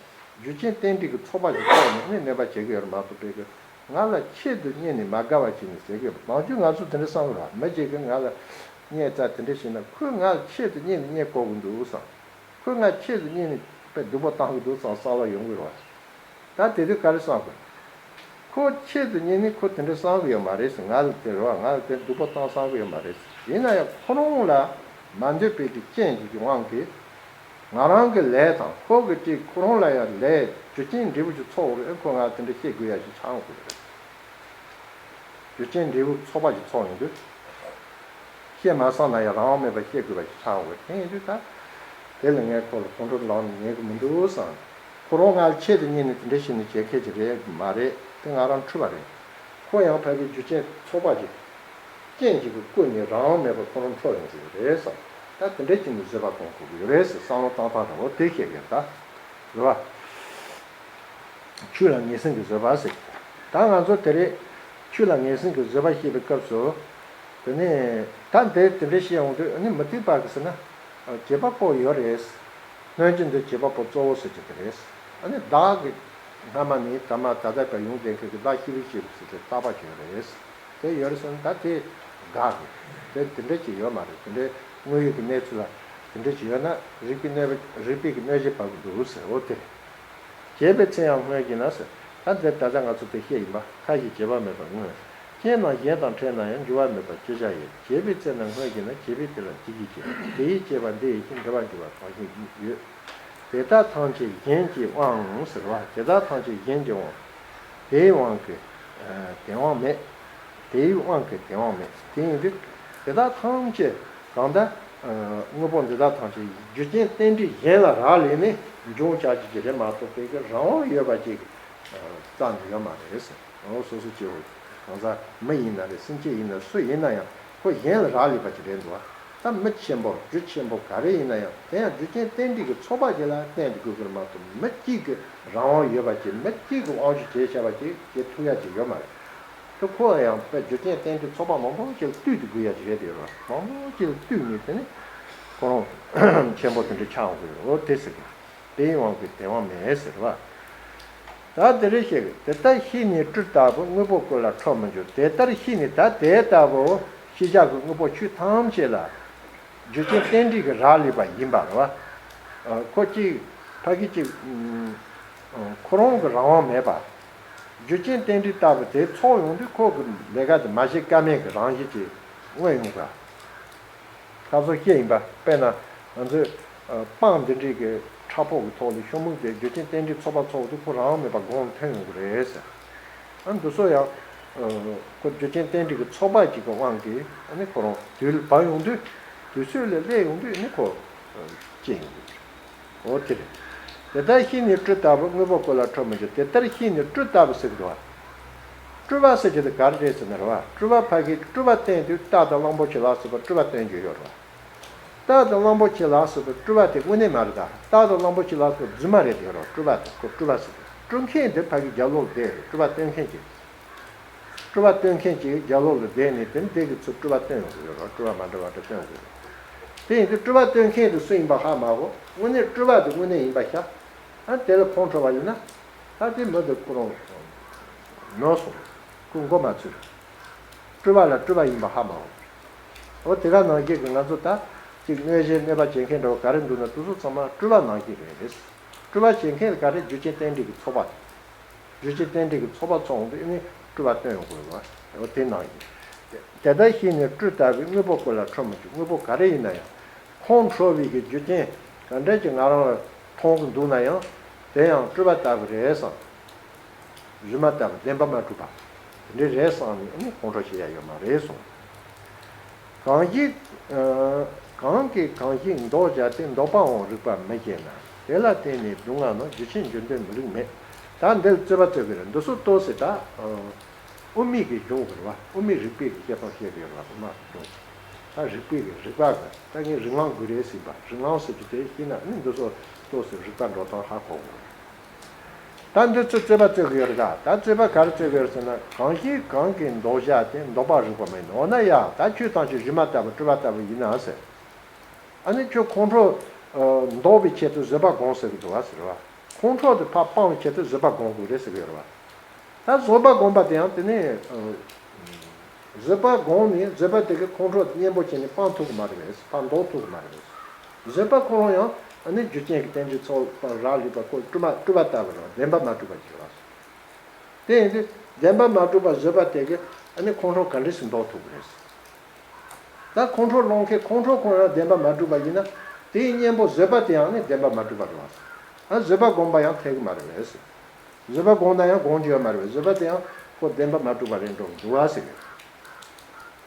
རྒྱུ་རྐྱེན་རྟེན་འབྲེལ་གྱི་ཚོགས་པ་ཅིག་བསྐོར་ནས་ནི་གནོད་པ་བྱེད་ཀྱི་ཡོད་རེད་མ་གཏོགས་པའི་གི། ང་ལ་ཆེད་དུ་གཉེར་ནས་མ་དགའ་བ་བྱས་ནས་ཟེར་གི་ཡོད། མང་ཆེ་ང་ཚོ་དེ་འདྲ་བསམ་གི་རེད། མི་གཅིག་གིས་ང་ལ་བརྙས་ཙང་དེ་འདྲ་བྱས་ན་ཁོས་ང་ལ་ཆེད་དུ་གཉེར་ནས་བརྙས་བསྐོར་གི་འདུག་བསམ། ཁོས་ང་ལ་ཆེད་དུ་གཉེར་ནས་དཔེ་སྡུག་པོ་བཏང་གི་འདུག་བསམ་བསམ་བློ་ཡོང་གི་རེད་བ། ད་དེ་དུས་ག་རེ་བསམ་དགོས། ཁོ་ཆེད་དུ་གཉེར་ནས་ཁོ་དེ་འདྲ་བསམ་གི་ཡོད་མ་རེད་ཟེར། ང་ལ་དེ་རེད་བ། ང་ལ་དེ་སྡུག་པོ་བཏང་བསམ་གི་ཡོད་མ་རེད་ཟེར། ཡིན་ན་ཡང་ཁོ་རང་ལ་མ་འདོད་པའི་གི་རྐྱེན་ཞིག་གི་དབང་གིས། ང་རང་གི་ལས་དང་ཁོ་གི་ཅིག་ཁོ་རང་ལ་ཡང་ལས་རྒྱུ་རྐྱེན་འབྲས་བུ་ཅིག་ཚོགས་ཡོད་རེད། ཁོ་ང་ལ་དེ་འདྲ་བཤད་དགོས་ཡ་ཞིག་ཆགས་ཡོང་གི་རེད། རྒྱུ་རྐྱེན་འབྲས་བུ་ཚོགས་པ་ཞིག་ཚོགས་ཡོང་དུས། བཤད་མ་བསམ་ན་ཡང་རང་དབང་མེད་པར་བཤད་དགོས་པ་ཞིག་ཆགས་ཡོང་གི་རེད། དེ་ཡིན་དུས་ད། དེ་ལ་ངས་ཁོ་ལ་ཁོང་ཁྲོ་ལངས་ནས་ཉན་གི་མི་འདུག་བསམ། ཁོ་རང་ང་ལ་ཆེད་དུ་གཉེར་ནས་དེ་འདྲ་བྱས་ནས་བྱེད་མཁན་ཅིག་རེད་མ་རེད། དེ་ང་རང་འཁྲུལ་པ་རེད། ཁོ་ཡང་ཕ་གི་རྒྱུ་རྐྱེན་ཚོགས་པ་ཅིག་རྐྱེན་ཞིག་གིས་བསྐུལ་ནས་རང་དབང་མེད་པར་ཁོ་རང་འཁྲུལ་ཡོང་ཟེར་གི་རེད་བསམ། ད་དེ་འདྲ་བྱས་ནས་བཟོད་པ་གཏོང་དགོས་ཀྱི་ཡོད་རེད་ཟེར། བསམ་བློ་བཏང་སྟངས་འདྲ་བོ་དེ་བཤད་གི་ཡོད་ད། རེད་བ། ཆོས་ལ་ངན་སེམས་ཀྱི་བཟོད་པ་ཟེར། ད་ང་ཚོ་དེ་རིང་ཆོས་ལ་ངན་སེམས་ཀྱི་བཟོད་པ་བཤད་པའི་སྐབས་སུ། དེ་ནས་ད་འདིར་དེ་འདྲ་བཤད་ཡོང་དུས་ཨ་ནི་མུ་སྟེགས་པ་གིས་ཟེར་ན། བྱེད་པ་པོ་ཡོད་རེད། སྣོད་བཅུད་འདི་བྱེད་པ་པོ་གཙོ་བོ་ཟེར་གྱི་དེ་རེད། ཨ་ནི་བདག་གི་སྔ་མ་ནས་ད་མ་ད་ལྟ་བར་ཡོང་བསྡད་མཁན་གྱི་བདག་ཤེས་རིག་ཤེས་པ་ཟེར་དེ་རྟག་པ་ཅིག་ཡོད་རེད། དེ་ཡོད་རེད་ཟེར་ན་ད་དེ་དགག་གི། དེ་དེ་འདྲ་ཅིག་ཡོད་མ་རེད། དེ་འདྲའི་དངོས་ཡོད་ཀྱི་གནས་ཚུལ་ལ་དེ་འདྲ་ཅིག་ཡོད་ན་རིགས་པའི་གནོད་པ། རིགས་པའི་གི་གནོད་བྱེད་བབས་ཀྱི་འདུག་ཟེར། འོ་དེ་རེད། བྱས་པའི་ཚེ་ཡང་སྔོན་གྱི་ན་ཟེར། ད་འདིར་ད་ལྟ་ང་ཚོ་དེ་བཤད་ཡིན་པ། ཁ་ཞིག་བྱེད་པ་མེད་པར་མངོན། རྐྱེན་རྣམས་གཞན་དང་ཕྲད་ན་ཡང་། འགྱུར་བ་མེད་པར་སྤྱོད་བྱ་ཡིན། བྱས་པའི་ཚེ་ན་སྔོན་གྱི་ན། བྱས་པས་དེ་ལ་བྱེད་ཀྱི་བྱེད། དེ་ཡིས་བྱས་པ་འདི་ཡི་རྐྱེན། འབྲེལ་བར་འགྱུར་བ་གང་ཞིག་ཡོད། དེ་དག་ཐམས་ཅད་གཞན་གྱི་དབང་ཟེར་བ། དེ་དག་ཐམས་ཅད་གཞན་གྱི་དབང་། དེའི་དབང་གིས་ཨ་དེ་དབང་མེད། དེའི་དབང་གིས་དེ་དབང་མེད། དེ་ཡིན་དུས་དེ་དག་ཐམས་ཅད་གང་ལྟར། དངོས་པོ་འདི་དག་ཐམས་ཅད་རྒྱུ་རྐྱེན་རྟེན་འབྲེལ་གཞན་ལ་རག་ལས་ནས་འབྱུང་བྱ་རྒྱུ་ཅིག་རེད་མ་གཏོགས་དེ་གི་རང་དབང་ཡོད་པ་ཅིག་རྩ་ནས་ཡོད་མ་རེད་ཟེར། འོ་སོ་སོ་སྐྱེ་བོ་གང་ཟག་མི་ཡིན་ན་རེད། སེམས་ཅན་ཡིན་ན་སུ་ཡིན་ན་ཡང་ཁོ་གཞན་ལ་རག་ལས་པ་ཅིག་རེད་འདུག་བ། ད་མི་ཆེན་པོ་རྒྱུ་ཆེན་པོ་ག་རེ་ཡིན་ན་ཡང་དེ་ཡང་རྒྱུ་རྐྱེན་རྟེན་འབྲེལ་གྱི་ཚོགས་པ་ཅིག་ལ་བརྟེན་ཏེ་དགོས་ཀྱི་རེད་མ་གཏོགས་མི་གཅིག་གི་རང་དབང་ཡོད་པ་ཅིག་མི་གཅིག་གི་དབང་ཆ་བྱས་བྱ་བ་ཅིག་བྱེད་ཐུབ་ཡ་ཅིག་ཡོད་མ་རེད། དེ་ཁོ་ཡང་དཔེ་རྒྱུ་རྐྱེན་རྟེན་འབྲེལ་ཚོགས་པ་མང་པོ་ཞིག་ལ་ལྟོས་ཏེ་དགོས་ཡ་ཅིག་རེད་དེ་རོ། མང་པོ་ཞིག་ལ་ལྟོས་ནས་དེ་ནི་ཁོ་རང་ཆེན་པོ་དེ་འདྲ་ཆགས་འོང་གི་རེད། འོ་དེ་ཟེར་གི། དེའི་དབང་གིས་དེ་དབང་མེད་ཟེར་བ། ད་དེ་རེ་ཞིག་དེ་ལྟར་ཤེས་ནས་སྤྲུལ་ལྟ་བུ་དངོས་པོ་ཀུན་ལ་འཕྲོད་མི་འགྱུར། དེ་ལྟར་ཤེས་ནས་ད་དེ་ལྟ་བུ་ཤེས་བྱ་གི་དངོས་པོ་ཆོས་ཐམས་ཅད་ལ་རྒྱུ་རྐྱེན་རྟེན་འབྲེལ་གྱི་རག་ལས་པ་ཡིན་པ་རེད་བ། ཁོ་གཅིག་ཕ་གི་གཅིག་ཁོ་རང་གི་རང་དབང་མེད་པ། རྒྱུ་རྐྱེན་རྟེན་འབྲེལ་ལྟ་བུ་དེ་ཚོགས་ཡོང་དུས་ཁོ་གི་ལས་ཀ་དེ་མ་བྱེད་ཀ་མེད་ཀྱི་རང་བཞིན་གྱིས་མངོན་ཡོང་ག་ཁ་སང་བཤད་ཡིན་པ། དཔེར་ན་ང་ཚོས་སྤང་འདི་འདྲའི་གི་ཕྲ་ཕུང་གི་ཐོག་ལ་ཤོག་མུག་དེ་རྒྱུ་རྐྱེན་རྟེན་འབྲེལ་ཚོགས་པ་ཚོགས་དུས་ཁོ་རང་དབང་མེད་པ་གོང་ལ་ཐོན་ཡོང་གི་རེད་ཟེར། ཨ་འདི་ཚོ་ཡང་ཁོ་རྒྱུ་རྐྱེན་རྟེན་འབྲེལ་གྱི་ཚོགས་པ་གཅིག་གི་དབང་གིས་ཨ་ནི་ཁོ་རང་དུས་ལ་བབས་ཡོང་དུས་དུས་ཚོད་ལ་སླེབས་ཡོང་དུས་ཨ་ནི་ཁོ་སྐྱེ་ཡོང་གི་རེད། འོ་དེ་རེད། དེ་ལྟར་ཤེས་ནས་སྤྲུལ་ལྟ་བུ་དངོས་པོ་ཀུན་ལ་འཕྲོད་མི་འགྱུར། དེ་ལྟར་ཤེས་ནས་སྤྲུལ་ལྟ་བུ་ཟེར་གི་འདུག་བ། སྤྲུལ་པ་ཟེར་གྱི་དེ་ག་རེ་རེད་ཟེར་ན་རེད་བ། སྤྲུལ་པ་ཕ་གིའི་སྤྲུལ་པ་བསྟན་དུས་རྟ་དང་གླང་པོ་ཆེ་ལ་སོགས་པ་སྤྲུལ་པ་སྟོན་རྒྱུ་ཡོད་རེད་བ། རྟ་དང་གླང་པོ་ཆེ་ལ་སོགས་པའི་སྤྲུལ་པ་དེ་དངོས་གནས་མ་རེད་ད། རྟ་དང་གླང་པོ་ཆེ་ལ་སོགས་རྫུན་མ་རེད་དེ་རོ། སྤྲུལ་པ་དེ་ཁོ་སྤྲུལ་པ་ཟེར་དེ། སྤྲུལ་མཁན་དེ་ཕ་གི་རྒྱབ་ལོགས་ལ་བསྡད་ཡོད་རེད། སྤྲུལ་པ་སྟོན་མཁན་གྱི། སྤྲུལ་པ་སྟོན་མཁན་གྱི་རྒྱབ་ལོགས་ལ་བསྡད་ནས་དེ་འདྲ་གི་ཚུལ་སྤྲུལ་པ་སྟོན་ཡོང་གི་ཡོད་རེད། སྤྲུལ་པ་མ་འདྲ་བ་འདྲ་སྟོན་ཡོང་གི་ཡོད་རེད། དེ་ཡིན་དུས་སྤྲུལ་པ་སྟོན་མཁན་དེ་སུ་ཡིན་པ་ཧ་མ་གོ། དངོས་གནས་སྤྲུལ་པ་དེ་དངོས་གནས་ཡིན་པ་ཤ། ཨ་དེ་ལ་ཁོང་ཁྲོ་བ་ཡིན་ན། ད་དེ་མི་དེ་ཁོ་རང་ནོར་སོང་། ཁོ་མགོ་མ་ཚོས། སྤྲུལ་པ་ལ་སྤྲུལ་པ་ཡིན་པ་ཧ་མ་གོ། འོ་དེ་ག་ནང་བཞིན་གྱི་ང་ཚོ་ད་ཅིག་དངོས་གཞི་གནོད་པ་བྱེད་མཁན་འདྲ་བོ་ག་རེ་འདུག་ན་དེ་ཚོ་ཚང་མ་སྤྲུལ་པ་ནང་བཞིན་རེད། སྤྲུལ་པ་བྱེད་མཁན་ག་རེ། རྒྱུ་རྐྱེན་རྟེན་འབྲེལ་གྱི་ཚོགས་པ། རྒྱུ་རྐྱེན་རྟེན་འབྲེལ་གྱི་ཚོགས་པ་ཚོགས་འོང་དུས་ཨ་ནི་སྤྲུལ་པ་སྟོན་ཡོང་དགོས་པ། འོ་དེ་ནང་བཞིན། དེ་ལྟར་ཤེས་ནས་སྤྲུལ་ལྟ་བུའི་དངོས་པོ་ཀུན་ལ་འཕྲོད་མི་འགྱུར། དངོས་པོ་ག་རེ་ཡིན་ན་ཡང་། ཁོང་ཁྲོ་བའི་གི་རྒྱུ་རྐྱེན་ག་འདྲ་ཅིག་ང་རང་ལ་མཐོང་གི་འདུག་ན་ཡང་། དེ་ཡང་སྤྲུལ་པ་ལྟ་བུ་རེད་བསམ། སྒྱུ་མ་ལྟ་བུ་བདེན་པ་མ་གྲུབ་པ། དེ་འདྲ་རེད་བསམ་ནས་ཨ་ནི་ཁོང་ཁྲོ་བྱེད་ཡ་ཡོད་མ་རེད་གསུངས། གང་ཞིག་གང་གིས་གང་ཞིག་འདོགས་བྱ་སྟེ། འདོགས་པའང་རིགས་པ་མི་ཤེས་ན། དེ་ལ་བརྟེན་ནས་སྡུག་བསྔལ་རྣམས། རྒྱུ་ཆེན་རྒྱུ་ལྡན་མི་རིགས་མེད། ད་འདིར་རྩོད་པ་རྩོད་ཀྱི་རེད། འདི་ཚོ་ལྟོས་ཟེར་ད། དབུ་མའི་གི་གཞུང་གི་རེད་བ། དབུ་མའི་རིགས་པའི་གི་བཤད་སྟངས་བཤད་ཀྱི་ཡོད་རེད་བ། དབུ་མ་གི་གཞུང་། ད་རིགས་པའི་གི་རིགས་པ་གི་ད་ངས་རིགས་ལམ་དགོས་རེད་ཟེར་བ། རིགས་ལམ་ཟེར་རྒྱུ་དེ་ཤེས་ན་ནི་འདི་ཚོ་ལྟོས་ཟེར་རིགས་པ་འགྲོ་སྟངས་ཧ་གོ་དགོས་རེད། ད་འདི་ཚོ་རྩོད་པ་རྩོད་ཀྱི་ཡོད་རེད་ད། ད་རྩོད་པ་ག་རེ་རྩོད་ཀྱི་ཡོད་རེད་ཟེར་ན། གང་ཞིག་གང་གིས་འདོགས་བྱ་སྟེ། འདོགས་པའང་རིགས་པ་མེད་ན། འོ་ན་ཡ་ད་ཁྱོད་ཐམས་ཅད་སྒྱུ་མ་ལྟ་བུ་སྤྲུལ་པ་ལྟ་བུ་ཡིན་ན་ཟེར། ཨ་ནི་ཁྱོད་ཁོང་ཁྲོ་འདོགས་པའི་ཆེད་དུ་བཟོད་པ་སྒོམ་ཟེར་གྱི་འདུག་བ་ཟེར་བ། ཁོང་ཁྲོ་དེ་ཕར་སྤང་བའི་ཆེད་དུ་བཟོད་པ་སྒོམ་དགོས་རེད་ཟེར་གྱི་ཡོད་རེད་བ། ད་བཟོད་པ་སྒོམ་པ་དེ་ཡང་དེ་ནི། བཟོད་པ་སྒོམ་ནས་བཟོད་པ་དེ་གིས་ཁོང་ཁྲོ་དེ་གཉེན་པོ་བྱས་ནས་སྤང་ཐུབ་ཀྱི་མ་རེད་པས། སྤང་འདོགས་ཐུབ་ཀྱི་མ་རེད་པས། བཟོད་པ་ཁོ་རང་ཡང་ཨ་ནི་རྒྱུ་རྐྱེན་གྱི་རྟེན་འབྲེལ་ཚོགས་པ་རག་ལས་པ་ཁོ་སྤྲུལ་མ་སྤྲུལ་པ་ལྟ་བུ་རེད་བ། བདེན་པ་མ་གྲུབ་པ་ཞིག་རེད་བ། དེ་ཡིན་དུས་བདེན་པ་མ་གྲུབ་པ་བཟོད་པ་དེ་གིས་ཨ་ནི་ཁོང་ཁྲོ་ག་འདྲས་སེ་འདོགས་ཐུབ་ཀྱི་རེད། ད་ཁོང་ཁྲོ་སློང་མཁན་ཁོང་ཁྲོ་ཁོ་རང་བདེན་པ་མ་གྲུབ་པ་ཡིན་ན། དེའི་གཉེན་པོ་བཟོད་པ་དེ་ཡང་ནི་བདེན་པ་མ་གྲུབ་པ་རེད་བ། ཨ་བཟོད་པ་སྒོམ་པ་ཡང་འཐད་ཀྱི་མ་རེད་པས། བཟོད་པ་སྒོམ་ན་ཡང་སྒོམ་རྒྱུ་ཡོད་མ་རེད་པས། བཟོད་པ་དེ་ཡང་ཁོ་བདེན་པ་མ་གྲུབ་པ་རེད་འགྲོ་གི་འདུག་བ་ཟེར་གི།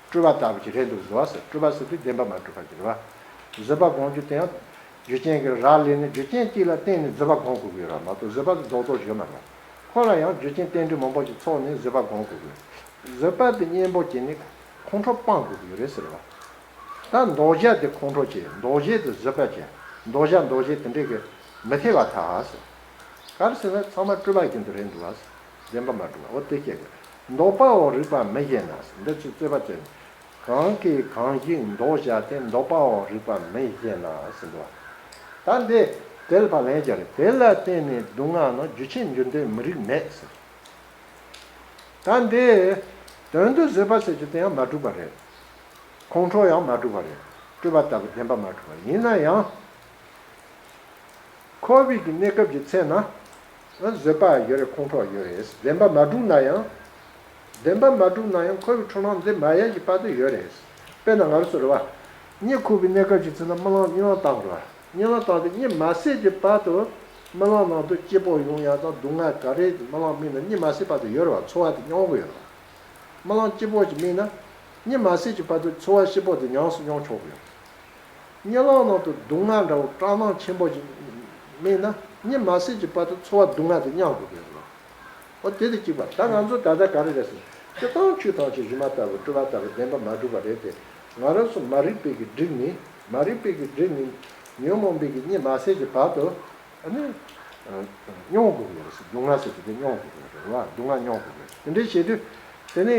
སྤྲུལ་པ་ལྟ་བུ་ཅིག་རེད་འདུག་གི་འདུག་བ་ཟེར། སྤྲུལ་པ་ཟེར་དུས་བདེན་པ་མ་གྲུབ་པ་ཅིག་རེད་བ། བཟོད་པ་སྒོམ་རྒྱུ་དེ་ཡང་རྒྱུ་རྐྱེན་གྱི་རག་ལས་ནས་རྒྱུ་རྐྱེན་གཅིག་ལ་བརྟེན་ནས་བཟོད་པ་སྒོམ་དགོས་ཀྱི་ཡོད་རེད་མ་གཏོགས་བཟོད་པ་དེ་རྡོག་རྡོག་ཅིག་ཡོད་མ་རེད། ཁོ་ལ་ཡང་རྒྱུ་རྐྱེན་རྟེན་འབྲེལ་མང་པོ་ཅིག་ཚོགས་ནས་བཟོད་པ་སྒོམ་དགོས་ཀྱི་ཡོད། བཟོད་པ་དེ་གཉེན་པོ་བྱས་ནས་ཁོང་ཁྲོ་སྤང་དགོས་ཀྱི་ཡོད་རེད་ཟེར་བ། ད་འདོགས་བྱ་དེ་ཁོང་ཁྲོ་བྱེད། འདོགས་བྱེད་དེ་བཟོད་པ་བྱེད། འདོགས་བྱ་འདོགས་བྱེད་དེ་འདྲས་ཀྱི་མི་འཐད་པ་ཐལ་ཟེར། ག་རེ་ཟེར་ན་ཚང་མ་སྤྲུལ་པ་བཞིན་དུ་རེད་འདུག་བ་ཟེར། བདེན་པ་མ་གྲུབ་པ། འོ་དེ་བཤད་གི། འདོགས་པའང་རིགས་པ་མི་ཤེས་ན་ཟེར། འདི་ཚོས་རྩོད་པ་རྩོད་ནས། གང་གིས་གང་ཞིག་འདོགས་བྱ་སྟེ། འདོགས་པའང་རིགས་པ་མི་ཤེས་ན་ཟེར་འདུག་བ། ད་འདི་དེ་ལ་ཕར་ལན་སྦྱར་རེད། དེ་ལ་བརྟེན་ནས་སྡུག་བསྔལ་རྣམས། རྒྱུ་ཆེན་རྒྱུ་ལྡན་མི་རིགས་མེད་ཟེར། ད་འདི་དོན་དུ་བཟོད་པ་ཟེར་རྒྱུ་དེ་ཡང་མ་གྲུབ་པ་རེད། ཁོང་ཁྲོ་ཡང་མ་གྲུབ་པ་རེད། སྤྲུལ་པ་ལྟ་བུ་བདེན་པ་མ་གྲུབ་པ་ཡིན་ན་ཡང་། འཁོར་བའི་གི་གནས་སྐབས་ཀྱི་ཚེ་ན་བཟོད་པ་ཡོད་རེད། ཁོང་ཁྲོ་ཡོད་རེད། བདེན་པ་མ་གྲུབ་ན་ཡང་། བདེན་པ་མ་གྲུབ་ན་ཡང་འཁོར་བའི་འཁྲུལ་སྣང་འདི་མ་ཡལ་གྱི་བར་དུ་ཡོད་རེད། དཔེར་ན་ང་རང་ཚོ་རེད་བ། གཉིད་ཁུག་པའི་གནས་སྐབས་ཀྱི་ཚེ་ན་རྨི་ལམ་གཉིད་ལམ་བཏང་དགོས་རེད་བ། གཉིད་ལམ་བཏང་སྟེ་གཉིད་མ་སད་ཀྱི་བར་དུ་རྨི་ལམ་ནང་དུ་སྐྱིད་པོ་ཡོང་ཡག་དང་སྡུག་བསྔལ་ག་རེ་རྨི་ལམ་རྨིས་ན་གཉིད་མ་སད་བར་དུ་ཡོད་རེད་བ། ཚོར་བ་དེ་མྱོང་གི་ཡོད་རེད་བ། རྨི་ལམ་སྐྱིད་པོ་ཞིག་རྨིས་ན་གཉིད་མ་སད་ཀྱི་བར་དུ་ཚོར་བ་སྐྱིད་པོ་དེ་ཉམས་སུ་མྱོང་ཆོག་གི་ཡོད། གཉིད་ལམ་ནང་དུ་སྡུག་བསྔལ་འདྲ་བོ་སྐྲག་སྣང་ཆེན་པོ་ཞིག་མེད་ན། གཉིད་མ་སད་ཀྱི་བར་དུ་ཚོར་བ་སྡུག་བསྔལ་དེ་མྱང་དགོས་ཀྱི་རེད། ཨོ་དེ་དེ་གཅིག་པ། ད་ང་ཚོ་ད་ལྟ་ག་རེ་རེད་ཟེར། སྤྱིར་བཏང་ཆོས་ཐམས་ཅད་སྒྱུ་མ་ལྟ་བུ་སྤྲུལ་པ་ལྟ་བུ་བདེན་པ་མ་གྲུབ་པ་རེད་དེ། ང་རང་ཚོ་མ་རིག་པའི་གི་སྒྲིབ་ནི། མ་རིག་པའི་གི་སྒྲིབ་ནི་ཉོན་མོངས་པའི་གི་གཉིད་མ་སད་ཀྱི་བར་དུ། ཨ་ནི། མྱོང་དགོས་ཀྱི་རེད་ཟེར། སྡུག་བསྔལ་ཟེར་དེ་དེ་མྱོང་དགོས་ཀྱི་རེད་བ། སྡུག་བསྔལ་མྱོང་དགོས་ཀྱི་རེད། དེ་འདྲའི་བྱེད་དུས། དེ་ནི།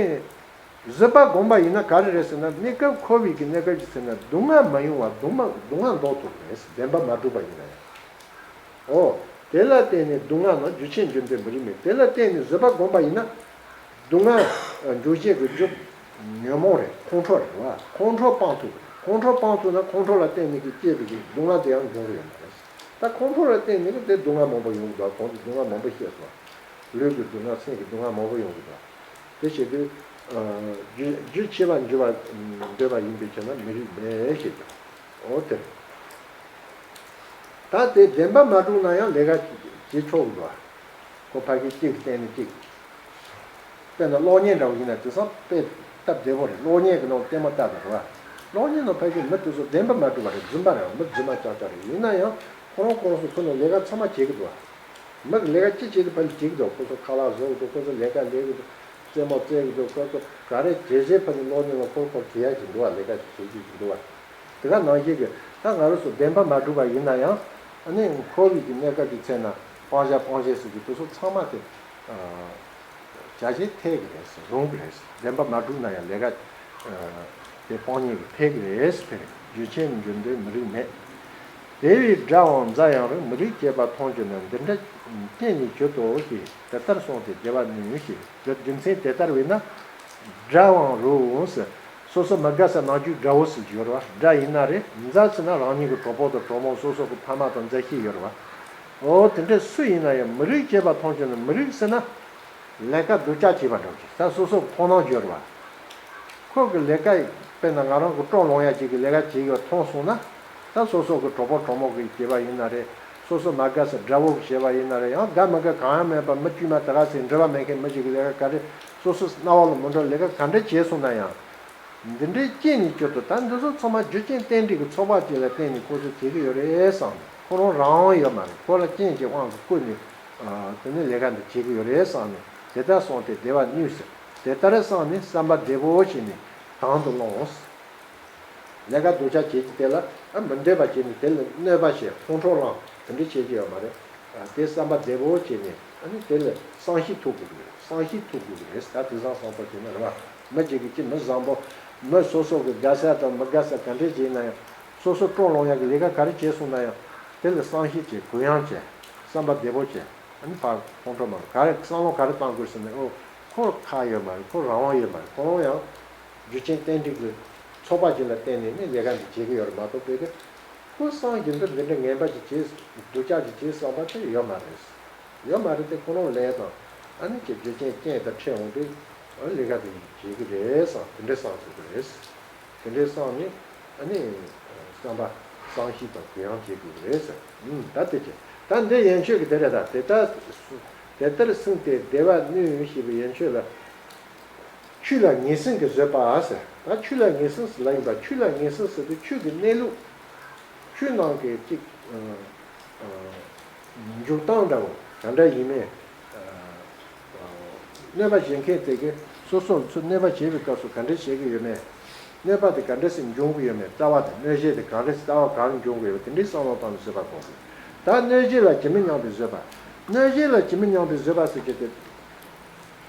བཟོད་པ་བསྒོམ་པ་ཡིན་ན་ག་རེ་རེད་ཟེར་ན། གནས་སྐབས་འཁོར་བའི་གི་གནས་སྐབས་ཀྱི་ཚེ་ན་སྡུག་བསྔལ་མ་ཡོང་བ་སྡུག་བསྔལ་སྡུག་བསྔལ་འདོར་ཐུབ་པ་རེད་ཟེར། བདེན་པ་མ་གྲུབ་པ་ཡིན་ན་ཡང་། ཨོ། དེ་ལ་བརྟེན་ནས་སྡུག་བསྔལ་རྣམས་རྒྱུ་ཆེན་རྒྱུ་འབྲས་མི་རིགས་མེད། དེ་ལ་བརྟེན་ནས་བཟོད་པ་བསྒོམ་པ་ཡིན་ན། སྡུག་བསྔལ་འཇུག་བྱེད་ཀྱི་རྒྱུ་ཉོན་མོངས་རེད། ཁོང་ཁྲོ་རེད་བ། ཁོང་ཁྲོ་སྤང་ཐུབ་རེད། ཁོང་ཁྲོ་སྤང་ཐུབ་ན་ཁོང་ཁྲོ་ལ་བརྟེན་ནས་ཀྱི་སྐྱེས་པའི་གི་སྡུག་བསྔལ་དེ་ཡང་འབྱུང་གི་ཡོད་མ་རེད། ད་ཁོང་ཁྲོ་ལ་བརྟེན་ནས་ཀྱི་དེ་སྡུག་བསྔལ་མང་པོ་ཡོང་གི་འདུག་གོང་དུ་སྡུག་བསྔལ་མང་པོ་བཤད་སོང་། ལུས་ཀྱི་སྡུག་བསྔལ། སེམས་ཀྱི་སྡུག་བསྔལ་མང་པོ་ཡོང་གི་འདུག་དེ་བྱེད་དུས། རྒྱུ་རྒྱུ་ཆེ་བ་འགྱུར་བ་འདོད་པ་ཡིན་པའི་ཕྱིར་ན་མི་རིགས་མེད་ཞེས་ཀྱང་། འོ་དེ་རེད། ད་དེ་བདེན་པ་མ་གྲུབ་ན་ཡང་ལས་ཀ་བྱེད་ཆོག་གི་འདུག་ཁོ་ཕ་གི་གཅིག་གི་སྟེང་ནས་གཅིག་དཔེར་ན་གློག་བརྙན་འདྲ་བོ་ཡིན་ན་དེང་སང་དཔེ་སྟབས་བདེ་པོ་རེད། གློག་བརྙན་གྱི་ནང་ལྟད་མོ་ལྟ་དང་རེད་བ། གློག་བརྙན་ནང་ཕ་གི་མི་དེ་ཚོ་བདེན་པ་མ་གྲུབ་པ་རེད། རྫུན་པ་རེད་བ། མི་རྫུན་མ་ཅག་ཅག་རེད། ཡིན་ན་ཡང་ཁོ་རང་ཁོ་རང་ཚོ་ཁོ་ནས་ལས་ཀ་ཚང་མ་བྱེད་ཀྱི་འདུག་བ། མི་གི་ལས་ཀ་ཅི་བྱེད་དུ་ཕ་གི་བྱེད་ཀྱི་འདུག་ཁོ་ཚོ་ཁ་ལག་བཟོ་གི་འདུག་ཁོ་ཚོ་ལས་ཀ་ལས་ཀྱི་འདུག་རྩེད་མོ་རྩེ་གི་འདུག་ཁོ་ཚོ་ག་རེ་བྱེད་བྱེད་ཕ་གི་གློག་བརྙན་ལ་ཁོ་ཁོ་བྱེད་ཡ་ཅིག་འདུག་བ། ལས་ཀ་ཅིག་བྱེད་ཀྱི་འདུག་བ། དེ་ག་ནང་བཞིན་གྱི་ད་ང་རང་ཚོ་བདེན་པ་མ་གྲུབ་པ་ཡིན་ན་ཡང་། ཨ་ནི་འཁོར་བའི་གི་གནས་སྐབས་ཀྱི་ཚེ་ན་སྤང་བྱ་སྤོང་བྱེད་ཟེར་གྱི་དེ་ཚོ་ཚང་མ་དེ་བྱ་བྱེད་འཐད་ཀྱི་རེད་ཟེར། རུང་གི་རེད་ཟེར། བདེན་པ་མ་གྲུབ་ན་ཡང་ལས་ཀ་དེ་སྤང་ཉེན་གྱི་འཐད་ཀྱི་རེད་ཟེར། དེ་རེད། རྒྱུ་ཆེན་རྒྱུ་འབྲས་མི་རིགས་མེད། དེ་བས་དགྲ་འམ་མཛའ་ཡང་རུང་། མི་རིགས་བཅས་པ་མཐོང་གྱུར་ན། འདི་འདྲ་རྐྱེན་ཉིད་གྱུར་ཏོ་ཞེས། དེ་ལྟར་གསུངས་ཏེ་བདེ་བར་ནུས་ཞེས། རྒྱུ་མཚན་དེ་ལྟར་བས་ན། དགྲ་འམ་རུང་ཟེར། སོ་སོ་མི་དགའ་ས་ནང་རྒྱུད་དགྲ་བོ་ཟེར་གྱི་ཡོད་རེད་བ། དགྲ་ཡིན་ན་རེད། མཛའ་ཟེར་ན་རང་ཉིད་ཀྱི་གྲོགས་པོ་དང་གྲོགས་མོ། སོ་སོ་གི་ཕ་མ་དང་མཛའ་བཤེས་ཡོད་རེད་བ། འོ་དེ་འདྲ་སུ་ཡིན་ན་ཡང་མི་རིགས་བཅས་པ་མཐོང་གྱུར་ན། མི་རིགས་ཟེར་ན་ལས་ཀ་སྡུག་ཅག་བྱས་པ་འདྲ་བོ་ཞིག་ད་སོ་སོ་གི་མཐོང་སྣང་བརྗོད་རེད་བ། ཁོ་གི་ལས་ཀ་དཔེར་ན་ང་རང་གི་སྤྲོ་ལོང་ཡ་ཅིག་གི་ལས་ཀ་བྱེད་ཡོད་མཐོང་སོང་ན། ད་སོ་སོ་གི་གྲོགས་པོ་གྲོགས་མོ་གི་བྱས་པ་ཡིན་ན་རེད། སོ་སོ་མ་དགའ་ས་དགྲ་བོ་གི་བྱས་པ་ཡིན་ན་རེད། ཡང་དགའ་མི་དགའ་གང་ཡང་མེད་པ། མི་དཀྱུས་མ་དེ་ག་ཚོད་འབྲེལ་བ་མེད་མཁན་མི་ཞིག་གི་ལས་ཀ་ག་རེ། སོ་སོ་རྣ་བ་ལ་མི་འགྲོ་ལས་ཀ་ག་འདྲ་བྱས་སོང་ན་ཡང་། འདི་འདྲའི་རྐྱེན་ནི་གྱུར་ཏོ། ད་འདི་ཚོ་ཚང་མ་རྒྱུ་རྐྱེན་རྟེན་འབྲེལ་གྱི་ཚོགས་པ་ཅིག་ལ་བརྟེན་ནས་ཁོ་ཚོས་བྱེད་ཀྱི་ཡོད་རེད་བསམ་ནས། ཁོ་རང་རང་དབང་ཡོད་མ་རེད། ཁོ་ལ་རྐྱེན་གྱི་དབང་གིས་བསྐུར་ནས། ཨ། དེ་ནས་ལས་ཀ་འདི་བྱེད་ཀྱི་ཡོད་རེད་བསམ་ནས། དེ་ལྟར་སོང་སྟེ་བདེ་བར་ནུས་ཟེར། དེ་ལྟར་བསམས་ནས་བསམ་པ་བདེ་པོ་བྱས་ནས་དང་དུ་བླངས། ལས་ཀ་སྡུག་ཅག་བྱེད་ཀྱི་དེ་ལ། ཨ། མི་འདོད་པ་བྱས་ནས་དེ་ལ་གནོད་པ་བྱས། ཁོང་ཁྲོ་ལངས། དེ་འདྲ་བྱེད་ཀྱི་ཡོད་མ་རེད། ཨ། དེ་བསམ་པ་བདེ་པོ་བྱས་ནས། ཨ་ནི་དེ་ལ་བསམ་ཤེས་ཐུབ་དགོས་ཀྱི་རེད། བསམ་ཤེས་ཐུབ་དགོས་ཀྱི་རེད། ད་དེང་སང་བསམ་ཚུལ་བྱས་ན་རེད་བ། མི་གཅིག་གིས་ཅི། མི་བཟང་པོ། མི་སོ་སོ་གི་དགའ་ས་དང་མི་དགའ་ས་ག་འདྲས་བྱས་ན་ཡང་། སོ་སོ་སྤྲོ་ལོང་ཡག་གི་ལས་ཀ་ག་རེ་བྱས་སོང་ན་ཡང་། དེ་ལ་བསམ་ཤེས་བྱས། གུ་ཡངས་བྱས། བསམ་པ་བདེ་པོ་བྱས། ཨ་ནི་ཕར་ཁོང་ཁྲོ་མ། ག་རེ་བསམ་བློ་ག་རེ་བཏང་དགོས་ཟེར་ན། ཨོ། ཁོ་ཁག་ཡོད་མ་རེད། ཁོ་རང་དབང་ཡོད་མ་རེད། ཁོ་རང་ཡང་རྒྱུ་རྐྱེན་རྟེན་འབྲེལ་གྱི་ཚོགས་པ་ཅིག་ལ་བརྟེན་ནས་ནི་ལས་ཀ་འདི་བྱེད་ཀྱི་ཡོད་རེད་མ་གཏོགས། དཔེ་དེ་ཁོ་སངས་རྒྱས་འདི་འདི་འདྲ་ངན་པ་ཅིག་བྱས། སྡུག་ཅག་ཅིག་བྱས་བསམ་པ་དེ་ཡོད་མ་རེད། ཡོད་མ་རེད་དེ། ཁོ་རང་ལས་དང་། ཨ་ནི་ཀྱི་རྒྱུ་རྐྱེན་རྐྱེན་དང་འཕྲད་འོང་དུས། ཨ། ལས་ཀ་དེ་བྱེད་ཀྱི་རེད་བསམ། དེ་འདྲ་བསམ་ཐུབ་ཀྱི་རེད། དེ་འདྲ་བསམ་ནས། ཨ་ནི་བསམ་པ་བསམ་ཤེས་དང་གུ་ཡངས་བྱེད་དགོས་ཀྱི་རེད་ཟེར། ཨུམ། ད་དེ་བྱས། ད་འདི་ཡན་ཆོད་ཀྱི་དེ་རེད། ད་དེ་ལྟར། དེ་ལྟར་གསུངས་ཏེ་བདེ་བར་ནུས་ཞེས་པའི་ཡན་ཆོད་ལ། ཆོས་ལ་ངེས་ཟིན་གྱིས་བཟོད་པ་ཟེར། ད་ཆོས་ལ་ངེས་ཟིན་ཟེར་ལབ་ཡིན་པ། ཆོས་ལ་ངེས་ཟིན་ཟེར་དུས་ཆོས་ཀྱི་གནས་ལུགས། ཆོས་ནང་གི་ཅིག་ཨ། ཨ། འཇུག་སྟངས་འདྲ་བོ་ག་འདྲ་ཡིན་མིན། ཨ། ཨ། གནོད་པ་བྱེད་མཁན་དེ་གིས་སོ་སོར་ཚུར་གནོད་པ་བྱེད་པའི་སྐབས་སུ་ག་འདྲ་བྱེད་ཀྱི་ཡོད་མེད། གནོད་པ་དེ་ག་འདྲ་ཞིག་འབྱུང་གི་ཡོད་མེད། རྩ་བ་དེ། གནོད་བྱེད་དེ་ག་འདྲ་ཞིག་རྩ་བ་གང་འབྱུང་གི་ཡོད་པ། དེ་འདྲའི་བསམ་བློ་བཏང་ནས་བཟོད་པ་སྒོམ་དགོས། ད་གནོད་བྱེད་ལ་ཇི་མི་སྙམ་པའི་བཟོད་པ། གནོད་བྱེད་ལ་ཇི་མི་སྙམ་པའི་བཟོད་པ་ཟེར་གྱི་དེ།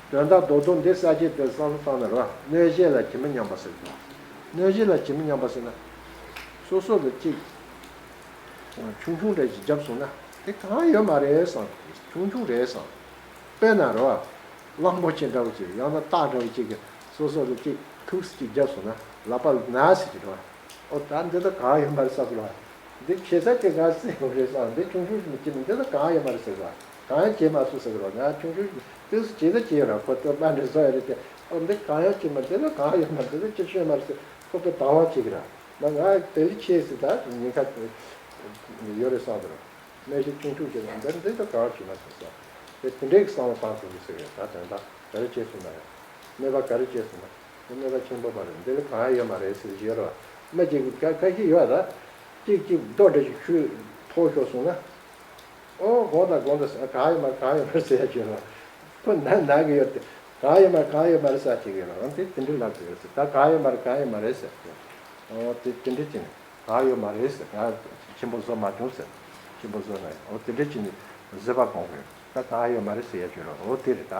དོན་དག་རྡོག་རྡོག་འདི་ས་བཅད་དེ་བསམ་བློ་བཏང་ན་རེད་བ། གནོད་བྱེད་ལ་ཇི་མི་སྙམ་པ་ཟེར་གྱི། གནོད་བྱེད་ལ་ཇི་མི་སྙམ་པ་ཟེར་ན། སོ་སོ་ལ་ཅིག་ཆུང་ཆུང་འདྲ་ཞིག་བརྒྱབ་སོང་ན། དེ་གང་ཡོད་མ་རེད་བསམ། ཆུང་ཆུང་རེད་བསམ། དཔེར་ན་རེད་བ། གླང་པོ་ཆེ་འདྲ་བོ་ཅིག་ཡང་ན་སྟག་འདྲ་བོ་ཅིག་གིས་སོ་སོ་ལ་ཅིག་ཐུགས་སུ་ཅིག་བརྒྱབ་སོང་ན། ལག་པ་ན་ཟེར་གྱི་རེད་བ། ཨོ། ད་འདི་ལ་གང་ཡོད་མ་རེད་བསམ་གྱི་རེད་བ། འདི་བྱེད་ས་དེ་ང་སེམས་ཡོད་རེད་བསམ། འདི་ཆུང་ཆུང་ཞིག་མི་བྱེད་ནི། འདི་ལ་གང་ཡོད་མ་རེད་ཟེར་གྱི་རེད་བ། གང་ཡང་བྱེད་མ་སོང་ཟེར་གྱི་རེད་བ། ང་ཆུང་ཆུང་ཞིག་ཏོག་ཙམ་བྱེད་ས་བྱེད་ཡོད་ར། ཁོ་ཚོ་དམའ་འབྲིང་བཟོ་ཡོད་རེད་དེ། ཨོ། འདི་གང་ཡང་བྱེད་མ། འདི་ལ་གང་ཡོད་མ་རེད། འདི་ལ་ཅི་ཆོད་མ་རེད་ཟེར། ཁོ་ཚོ་དང་བླངས་བྱེད་ཀྱི་ར། ང་ང་དེ་ལས་ཆེ་ཟེར། ད་ཉེན་ཁ་ཡོད་རེད་བསམ་གྱི་རེད་བ། གནོད་བྱེད་ཆུང་ཆུང་ཞིག་ལ་འདི་འདི་ལ་གང་བྱེད་མ་སོང་ཟེར། དེ་དེ་འདྲའི་བསམ་བློ་བཏང་དགོས་ཀྱི་ཟེར་གྱི་རེད། ད་དོན་དག་ག་རེ་བྱས་སོང་ན་ཡང་། གནོད་པ་ག་རེ་བྱས་སོང་ན། དེ་གནོད་པ་ཆེན་པོ་མ་རེད། འདི་ལ་གང་ཡང་ཡོད་མ་རེད་ཟེར་གྱི་ཡོད་རེད་བ། མི་གཅིག་གིས་ཁ་ཁ་ཤས་ཡོད་ར། གཅིག་གཅིག་རྡོ་འདྲ་ཞིག་ཁྱུར་ཐོགས་ཤོར་སོང་ན། ཨོ་དགོངས་དག་དགོངས་དག་ཟེར། གང་ཡོད་མ་རེད་གང་ཡོད་མ་རེད་ཟེར་ཡ་ཅིག་ཡོད་རེད། ཁོ་ན་ན་གི་ཡོད་དེ། གང་ཡོད་མ་རེད་གང་ཡོད་མ་རེད་ཟེར་ཡ་ཅིག་ཡོད་རེད། ཨོ་དེ་དེ་འདྲའི་ལབ་དགོས་རེད་ཟེར། ད་གང་ཡོད་མ་རེད་གང་ཡོད་མ་རེད་ཟེར། ཨོ་དེ་དེ་འདྲའི་ཅིག་ནས་གང་ཡོད་མ་རེད་ཟེར། ང་ཆེན་པོ་བཟོ་མ་བྱུང་ཟེར། ཆེན་པོ་བཟོ་ན་ཡང་ཨོ་དེ་འདྲའི་ཅིག་ནས་བཟོད་པ་སྒོམ་དགོས། ད་གང་ཡོད་མ་རེད་ཟེར་ཡ་ཅིག་ཡོད་རེད། ཨོ་དེ་རེད་ད།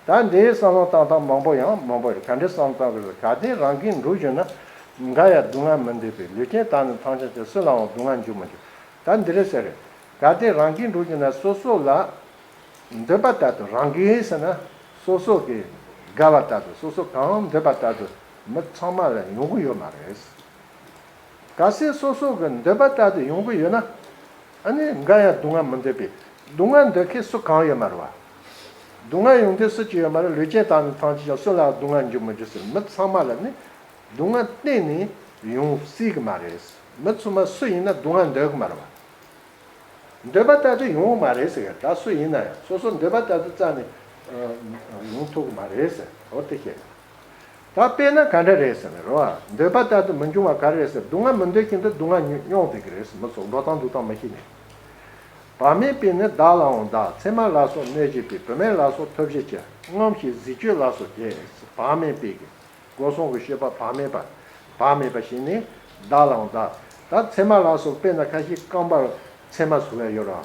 ད་འདིའི་བསམ་བློ་བཏང་སྟངས་མང་པོ་ཡང་མང་པོ་རེད། ག་འདྲའི་བསམ་བློ་བཏང་དགོས་རེད། གལ་ཏེ་རང་གིས་འགྲུབ་བཞིན་ན། འགའ་ཡང་སྡུག་བསྔལ་མི་འདོད་པས། ལུས་ཅན་དག་ནི་ཐམས་ཅད་ཀྱང་། སུ་ལའང་སྡུག་བསྔལ་འཇུག་མི་འགྱུར། ད་འདི་རེད་ཟེར་རེད། གལ་ཏེ་རང་གིས་འགྲུབ་བཞིན་ན་སོ་སོ་ལ་འདོད་པ་ལྟར་དུ། རང་གིས་ཟེར་ན་སོ་སོ་གི་དགའ་བ་ལྟར་དུ། སོ་སོ་གང་འདོད་པ་ལྟར་དུ་མི་ཚང་མ་ལ་ཡོང་གི་ཡོད་མ་རེད། གལ་སྲིད་སོ་སོ་གི་འདོད་པ་ལྟར་དུ་ཡོང་གི་ཡོད་ན། ཨ་ནི་འགའ་ཡང་སྡུག་བསྔལ་མི་འདོད་པས། སྡུག་བསྔལ་འདོད་མཁན་སུ་གང་ཡོད་མ་རེད་བ། སྡུག་བསྔལ་ཡོང་འདོད་སུ་གཅིག་ཡོད་མ་རེད། ལུས་ཅན་དག་ནི་ཐམས་ཅད་ཀྱང་། སུ་ལའང་སྡུག་བསྔལ་འཇུག་མི་འགྱུར་ཟེར། མི་ཚང་མ་ལ་ནི་སྡུག་བསྔལ་གཏན་ནས་ཡོང་སྲིད་གི་མ་རེད། མི་ཚང་མ་སུ་ཡིན་ན་སྡུག་བསྔལ་འདོད་གི་མ་རེད་བ། འདོད་པ་ལྟར་དུ་ཡོང་གི་མ་རེད་ཟེར། ད་སུ་ཡིན་ན་ཡང་སོ་སོ་འདོད་པ་ལྟར་དུ་རྩ་ནས་ཡོང་ཐུབ་གི་མ་རེད་ཟེར། འོ་དེ་བཤད། ད་དཔེར་ན་ག་འདྲ་རེད་ཟེར་ན་རེད་བ། འདོད་པ་ལྟར་དུ་མི་འབྱུང་བ་ག་རེ་རེད་ཟེར། སྡུག་བསྔལ་མི་འདོད་མཁན་དུ་སྡུག་བསྔལ་མྱོང་བསྡད་ཀྱི་རེད་ཟེར། མི་ཚོ་འགྲོ་སྟངས་འདུག་སྟངས་མི་ཤེས་ནས། བག་མེད་པས་ནི་བདག་ལའང་བདག། མཚེ་མ་ལ་སོགས་གནོད་བྱེད་པའི། བུད་མེད་ལ་སོགས་ཐོབ་བྱེད་ཀྱི། རྔམ་ཞིང་ཟས་སྤྱོད་ལ་སོགས་བྱེད། བག་མེད་པས་ཀྱི། སྒོ་གསུམ་གྱི་སྤྱོད་པ་བག་མེད་པ། བག་མེད་པ་ཞིག་ནི་བདག་ལའང་བདག། ད་མཚེ་མ་ལ་སོགས་དཔེར་ན་ཁ་ཤས་རྐང་པར་མཚེ་མ་བཟོ་ཡ་ཡོད་ར།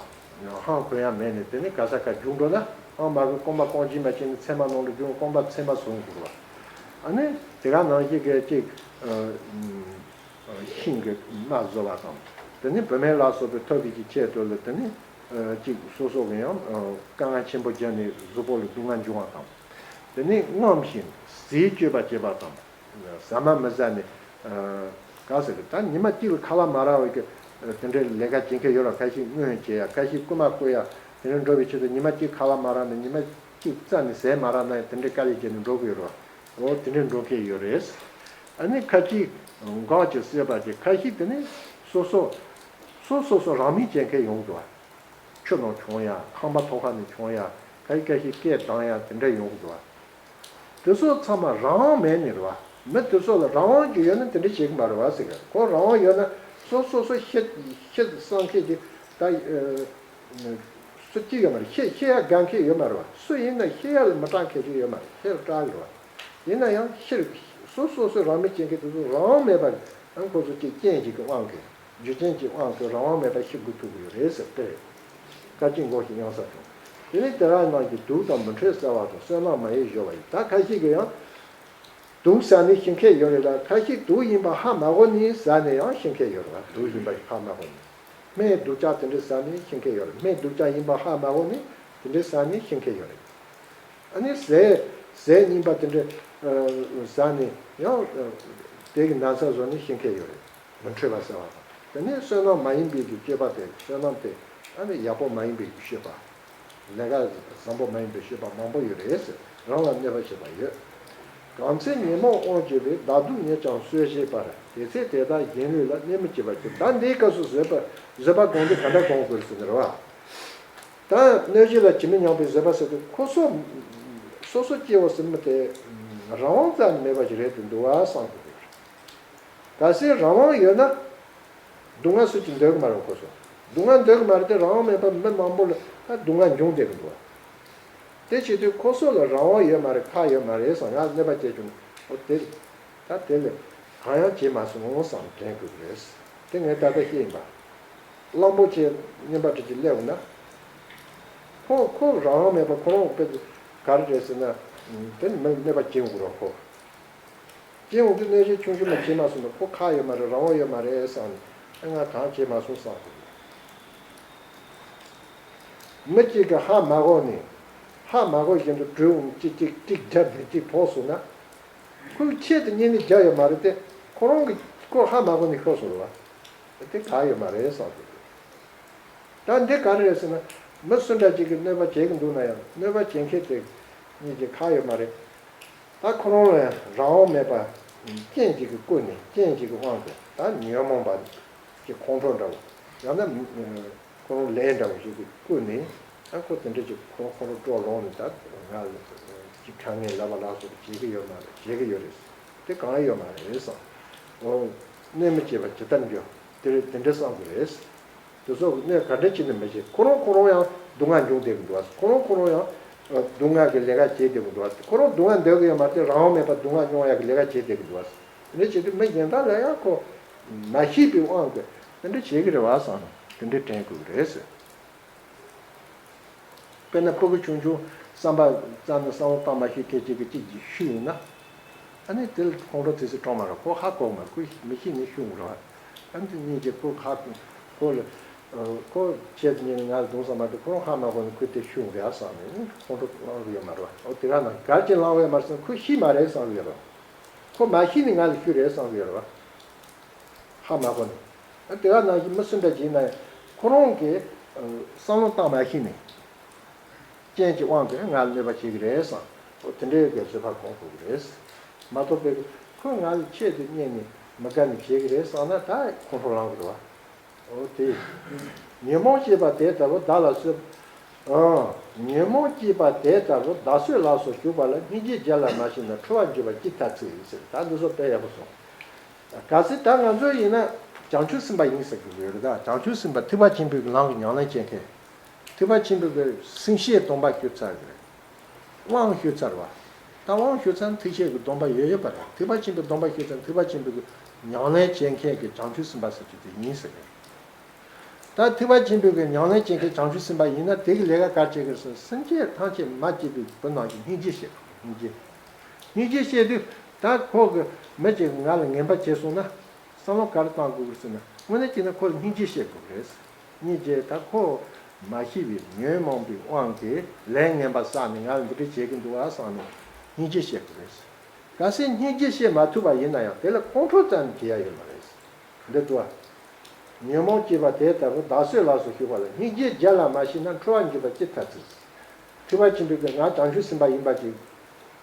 ཧང་གོན་ཡ་མེད་ནས་དེ་ནི་ག་ས་ག་རྒྱུག་འགྲོ་ན་ཧང་མ་གི་རྐང་པ་རྐང་རྗེས་མ་བྱས་ནས་མཚེ་མ་ནང་དུ་རྒྱུག་རྐང་པ་མཚེ་མ་བཟོ་དགོས་ར། ཨ་ནི་དེ་ག་ནང་བཞིན་གྱི་ཅིག་ཤིང་གི་རྨ་བཟོ་བ་དང་། དེ་ནི་བུད་མེད་ལ་སོགས་པའི་ཐོབ་པའི་གི་ཆེད་དུ་ལ་དེ་ནི་ཅིག་སོ་སོ་གི་ཡང་དཀའ་ངལ་ཆེན་པོ་བརྒྱབ་ནས་གཟུགས་པོ་ལ་སྡུག་བསྔལ་འབྱུང་བ་དང་། དེ་ནི་རྔམ་ཞིང་ཟས་སྤྱོད་པ་བྱེད་པ་དང་། ཟ་མ་མི་ཟ་ནས། ག་ཟེར་གི་ད་ཉི་མ་གཅིག་ལ་ཁ་ལག་མ་རག་པའི་གི་དེ་འདྲའི་ལས་ཀ་བྱེད་མཁན་ཡོད་ར། ཁ་ཤས་རྔོན་བྱེད་ཡ། ཁ་ཤས་རྐུ་མ་རྐུ་ཡ། དེ་འདྲ་འགྲོ་བའི་ཆེད་དུ་ཉི་མ་གཅིག་ཁ་ལག་མ་རག་ན། ཉི་མ་གཅིག་རྩ་ནས་ཟས་མ་རག་ན་ཡང་དེ་འདྲའི་དཀའ་ལས་བརྒྱབ་ནས་འགྲོ་གི་ཡོད་ར། འོ་དེ་འདྲའི་འགྲོ་མཁན་ཡོད་རེད། ཨ་ནི་ཁ་ཅིག་འགོག་ཅིག་སེལ་བ་ཅིག་ཁ་ཤས་དེ་ནི་སོ་སོ་སོ་སོ་སོ་རང་མོས་བྱེད་མཁན་ཡོང་འདུག་བ། ཆུ་ནང་མཆོང་ཡ། ཁང་པ་ཐོག་ཁ་ནས་མཆོང་ཡ། ཁ་ཤས་ཁ་ཤས་སྐད་བཏང་ཡ་དེ་འདྲ་ཡོང་གི་འདུག་བ། དེ་ཚོ་ཚང་མ་རང་དབང་མེད་ནི་རེད་བ། མི་དེ་ཚོ་ལ་རང་དབང་ཅིག་ཡོད་ན་དེ་འདྲ་བྱེད་ཀྱི་མ་རེད་བ་ཟེར་གི། ཁོ་རང་དབང་ཡོད་ན་སོ་སོ་སོ་ཤེས་ཤེས་བསམ་མཁན་ཅིག་ད་སུ་གཅིག་ཡོད་མ་རེད། ཤེས་ཤེས་ཡ་དགའ་མཁན་ཡོད་མ་རེད་བ། སུ་ཡིན་ན་ཤེས་ཡ་ལ་མི་སྐྲག་མཁན་ཅིག་ཡོད་མ་རེད། ཤེས་ཡ་སྐྲག་གི་རེད་བ། ཡིན་ན་ཡང་ཤེས་སོ་སོ་སོ་རང་མོས་བྱེད་མཁན་དེ་ཚོ་རང་དབང་མེད་པ་རེད། ཁོ་ཚོ་གཅིག་རྐྱེན་ཅིག་གི་དབང་གིས། རྒྱུ་རྐྱེན་གྱི་དབང་གིས་རང་དབང་མེད་པར་ཤི་དགོས་ཐུག་གི་ཡོད་རེད་ཟེར་ཏེ། བཀའ་བཅག་འགོག་བྱེད་གཡང་ས་བྱུང་། དེ་ནས་དེ་རང་ནང་གི་དུག་དང་མི་འཕྲད་ཟ་བ་དང་བསོད་ནམས་མ་ཡིན་གཞོལ་བ་ཡིན། ད་ཁ་ཤས་ཀྱིས་ཡང་དུག་ཟ་ནས་ཤི་མཁན་ཡོད་རེད་ལ། ཁ་ཤས་དུག་ཡིན་པ་ཧ་མ་གོ་ནས་ཟ་ནས་ཡང་ཤི་མཁན་ཡོད་རེད་བ། དུག་ཡིན་པ་ཧ་མ་གོ་ནས། སྨན་སྡུག་ཅག་དེ་འདྲས་ཟ་ནས་ཤི་མཁན་ཡོད་རེད། སྨན་སྡུག་ཅག་ཡིན་པ་ཧ་མ་གོ་ནས་དེ་འདྲས་ཟ་ནས་ཤི་མཁན་ཡོད་རེད། ཨ་ནི་ཟས་ཟས་རྙིང་པ་དེ་འདྲས་ཟ་ནས་ཡང་དེ་གི་ན་ཚ་བཟོ་ནས་ཤི་མཁན་ཡོད་རེད། མི་འཕྲོད་པ་ཟེར་བ་དང་། དེ་ནས་བསོད་ནམས་མ་ཡིན་པའི་གི་སྤྱོད་པ་དེ། བསོད་ནམས་དེ་ཨ་ནི་ཡག་པོ་མ་ཡིན་པའི་གི་སྤྱོད་པ། ལས་ཀ་བཟང་པོ་མ་ཡིན་པའི་སྤྱོད་པ་མང་པོ་ཡོད་རེད་ཟེར། རང་ལ་གནོད་པ་བྱེད་པ་ཡོད། གང་ཚེ་ཉོན་མོངས་དབང་བྱས་པས། བདག་སྡུག་ཉིད་ཀྱང་གསོད་བྱེད་པར། དེ་ཚེ་དེ་དག་གཞན་ལུས་ལ། གནོད་མི་བྱེད་པར་གྱུར། ད་འདིའི་སྐབས་སུ་བཟོད་པ་བཟོད་པ་སྒོམ་དུས་ག་འདྲ་སྒོམ་དགོས་ཟེར་ནི་རེད་བ། ད་གནོད་བྱེད་ལ་ཇི་མི་སྙམ་པའི་བཟོད་པ་ཟེར་དུས། ཁོ་སོ་སོ་སོ་སྐྱེ་བོ་ཟེར་མི་དེ་རང་དབང་རྩ་ནས་མེད་པ་ཞིག་རེད་དུ་འདུག་བ་བསམ་དགོས་ཀྱི་རེད། གལ་སྲིད་རང་དབང་ཡོད་ན། སྡུག་བསྔལ་སུ་གཅིག་འདོད་ཀྱི་མ་རེད། ཁོ་ཚོ་སྡུག་བསྔལ་འདོད་ཀྱི་མ་རེད་དེ། རང་དབང་མེད་པར་མི་མང་པོ་ལ་ད་སྡུག་བསྔལ་འབྱུང་བསྡད་ཀྱི་འདུག་བ། དེ་བྱེད་དུས་ཁོ་ཚོ་ལ་རང་དབང་ཡོད་མ་རེད། ཁག་ཡོད་མ་རེད་བསམ། ང་གནོད་པ་སྐྱེལ་བྱུང་། འོ་དེ་ད་དེ་ལས་གང་ཡང་བྱེད་མ་སོང་བསམ་དྲན་དགོས་ཀྱི་རེད། དེ་ངས་ད་ལྟ་བཤད་ཡིན་པ། གླང་པོ་ཆེ་རྔོན་པ་དེ་ཅིག་སླེབས་ན། ཁོ་ཁོ་རང་དབང་མེད་པར་ཁོ་རང་དཔེ་ག་རེ་རེད་ཟེར་ན། དེ་ནི་མི་གནོད་པ་སྐྱེལ་དགོས་རོགས་ཁོ། སྐྱེ་བོ་འདི་གནོད་བྱེད་ཆུང་ཆུང་ལ་བྱེད་མ་སོང་ན། ཁོ་ཁག་ཡོད་མ་རེད། རང་དབང་ཡོད་མ་རེད་བསམ་ནས་ང་གང་བྱེད་མ་སོང་བསམ་གི། མི་གཅིག་གིས་ཧ་མ་གོ་ནས། ཧ་མ་གོ་བཞིན་དུ་གྲུ་འོང་གཅིག་གཅིག་གཅིག་རྒྱབ་ནས་གཅིག་ཕོག་སོང་ན། ཁོའི་ཆེད་དུ་གཉེན་ནས་རྒྱག་ཡོད་མ་རེད་དེ། ཁོ་རང་གི་ཁོ་ཧ་མ་གོ་ནས་ཤོར་སོང་རེད་བ། དེ་གང་ཡོད་མ་རེད་བསམ་གི། ད་འདི་ག་རེ་རེད་ཟེར་ན། མི་སུ་འདྲ་ཅིག་གིས་གནོད་པ་བྱེད་ཀྱི་འདུག་ན་ཡང་། གནོད་པ་བྱེད་མཁན་དེ་གཉིས་ཀྱི་ཁག་ཡོད་མ་རེད། ད་ཁོ་རང་ལ་རང་དབང་མེད་པ། རྐྱེན་ཅིག་གིས་བསྐུལ་ནས། རྐྱེན་ཅིག་གི་དབང་གིས། ད་ཉོན་མོངས་པ་གི་ཁོང་ཁྲོ་འདྲ་བོ། ཡང་ན་ཁོ་རང་ལས་འདྲ་བོ་ཞིག་གིས་བསྐུལ་ནས། ད་ཁོ་དེ་འདྲ་ཅིག་ཁོ་ཁོ་རང་སྤྲོ་ལངས་ནས། ད་ང་ཅིག་དྲང་ངེས་ལབ་པ་ལ་སོགས་པ་བྱེད་ཀྱི་ཡོད་མ་རེད། བྱེད་ཀྱི་ཡོད་རེད། དེ་གང་ཡོད་མ་རེད་བསམ། འོ། གནོད་མི་བྱེད་པ་ཇི་ལྟར་འགྱུར། དེ་རེད། དེ་འདྲ་བསམ་གི་རེད། དེ་ཚོ་གི་གནོད་ག་འདྲ་བྱས་ནས་མི་བྱེད། ཁོ་རང་ཁོ་རང་ཡང་སྡུག་བསྔལ་འབྱུང་བསྡད་ཀྱི་འདུག་བ། ཁོ་རང་ཁོ་རང་ཡང་སྡུག་བསྔལ་གྱི་ལས་ཀ་བྱེད་བསྡད་ཀྱི་འདུག་བ། ཁོ་རང་སྡུག་བསྔལ་འདོད་ཀྱི་ཡོད་མ་རེད་དེ། རང་དབང་མེད་པར་སྡུག་བསྔལ་མྱོང་ཡག་གི་ལས་ཀ་བྱེད་བསྡད་ཀྱི་འདུག་བ། དེ་འདྲ་བྱེད་དུས་མི་གཞན་དག་ལ་ཡང་ཁོ་མ་ཤེས་པའི་དབང་གིས་དེ་འདྲ་བྱེད་ཀྱི་རེད་བ་བསམ་ནས་དེ་འདྲ་དྲན་དགོས་ཀྱི་རེད་ཟེར། དཔེར་ན་སྤུ་གུ་ཆུང་ཆུང་བསམ་པ་རྩ་ནས་བསམ་བློ་བཏང་མ་ཤེས་མཁན་གཅིག་གིས་གཅིག་གིས་ཤོད་ཡོང་ན། ཨ་ནི་དེ་ལ་ཁོང་ཁྲོ་དེ་ཚོ་སྐྲག་མ་རེད། ཁོ་ཧ་གོ་མ་རེད། ཁོ་མི་ཤེས་ནས་ཤོད་འགྲོ་བ། ཨ་ནི་དེ་སྙིང་རྗེ། ཁོ་ཧ་ཁོ་ལ་ཁོ་ཆེད་དུ་ཉིན་ང་ལ་རྡུང་ས་མ་གཏོགས་ཁོ་རང་ཧ་མ་གོ་ནས་ཁོས་དེ་ཤོད་འགྲོ་ཡ་བསམ་ནས་ཁོང་ཁྲོ་ལངས་གི་ཡོད་མ་རེད་བ། འོ་དེ་ག་ན་ག་ཅི་ལངས་ཡོད་མ་རེད་བསམ། ཁོས་ཤེས་མ་རེད་བསམ་གི་ཡོད་རེད། ཁོ་མ་ཤེས་ནས་ང་ལ་ཤོད་རེད་བསམ་གི་ཡོད་རེད་བ། ཧ་མ་གོ་ནས། དེ་ག་ནང་བཞིན་མི་སུ་འདྲ་ཅིག་ཡིན་ན་ཡང་ཁོ་རང་གིས་བསམ་བློ་བཏང་མ་ཤེས་ནས་རྐྱེན་གྱི་དབང་གིས་ང་ལ་གནོད་པ་བྱེད་ཀྱི་རེད་བསམ། འོ་དེ་འདྲའི་གི་བཟོད་པ་སྒོམ་དགོས་ཀྱི་རེད། མ་གཏོགས་པའི་ཁོས་ང་ལ་ཆེད་དུ་གཉེར་ནས་མི་དགའ་ནས་བྱེད་ཀྱི་རེད་བསམ་ན་ད་ཁོང་ཁྲོ་ལངས་དགོས་རེད་བ། འོ་དེ། ཉོན་མོངས་སྐྱེས་པ་དེ་ལྟ་བུ་བདག་ལ་གསོད། ཨང་། ཉོན་མོངས་སྐྱེས་པ་དེ་ལྟ་བུ་བདག་གསོད་ལ་སོགས་ཞུགས་པ་ལ་སྙིང་རྗེ་རྒྱལ་ལ་མ་ཞེན་ན་ཁྲོ་བ་འཇུག་པ་ཅི་ཐ་ཚིག་ཟེར། ད་འདི་ཚོ་དཔེ་ཡག་པོ་སོང་། གལ་སྲིད་ད་ང་ཚོ་ཡིན་ན་བྱང་ཆུབ་སེམས་དཔའ་ཡིན་ཟེར་གྱི་ཡོད་རེད། ད་བྱང་ཆུབ་སེམས་དཔའ་ཐེག་པ་ཆེན་པོའི་གི་ལམ་གྱི་ཉམས་ལེན་བྱེད་མཁན། ཐེག་པ་ཆེན་པོའི་གི་སེམས་བསྐྱེད་སྡོམ་པ་ཞུས་ཚར་གི་རེད། དབང་ཞུས་ཚར་བ། ད་དབང་ཞུས་ཚར་ན་ཐེག་ཆེན་གྱི་སྡོམ་པ་ཡོད་ཡོད་པ་རེད། ཐེག་པ་ཆེན་པོའི་སྡོམ་པ་ཞུས་ཚར་ན་ཐེག་པ་ཆེན་པོའི་གི་ཉམས་ལེན་བྱེད་མཁན་གྱི་བྱང་ཆུབ་སེམས་དཔའ་ཟེར་རྒྱུ་དེ་ཡིན་ཟེར་གི་རེད། ད་ཐེག་པ་ཆེན་པོའི་གི་ཉམས་ལེན་བྱེད་མཁན་བྱང་ཆུབ་སེམས་དཔའ་ཡིན་ན་དེ་གི་ལས་ཀ་ག་རེ་བྱེད་ཀྱི་རེད་ཟེར་ན། སེམས་ཅན་ཐམས་ཅད་མ་སྐྱིད་པའི་བུ་ནང་བཞིན་སྙིང་རྗེ་བྱེད་དགོས། སྙིང་རྗེ། སྙིང་རྗེ་བྱེད་དུས་ད་ཁོ་གི་མི་གཅིག་གིས་ང་ལ་ངན་པ་བྱས་སོང་ན་བསམ་བློ་ག་རེ་བཏང་དགོས་ཀྱི་རེད་ཟེར་ན། དངོས་གནས་བྱས་ན་ཁོ་ལ་སྙིང་རྗེ་བྱེད་དགོས་ཀྱི་རེད། སྙིང་རྗེ། ད་ཁོ་མ་ཤེས་པའི་ཉོན་མོངས་པའི་དབང་གིས་ལས་ངན་པ་བསགས་ནས་ང་ལ་འདི་འདྲ་བྱེད་ཀྱི་འདུག་ཨ་བསམ་ནས་སྙིང་རྗེ་བྱེད་དགོས་རེད། གལ་སྲིད་སྙིང་རྗེ་བྱེད་མ་ཐུབ་པ་ཡིན་ན་ཡང་དེ་ལ་ཁོང་ཁྲོ་ཙམ་བྱེད་ཡ་ཡོད་མ་རེད། འདི་ལྟ་བུ། ཉོན་མོངས་སྐྱེས་པ་དེ་ལྟ་བུ་བདག་གསོད་ལ་སོགས་ཞུགས་པ་ལ་སྙིང་རྗེ་རྒྱལ་ལ་མ་ཞེན་ན་ཁྲོ་བ་འཇུག་པ་ཅི་ཐ་ཚིག། ཐེག་པ་ཆེན་པོའི་གི་ང་བྱང་ཆུབ་སེམས་དཔའ་ཡིན་པ་ཅིག་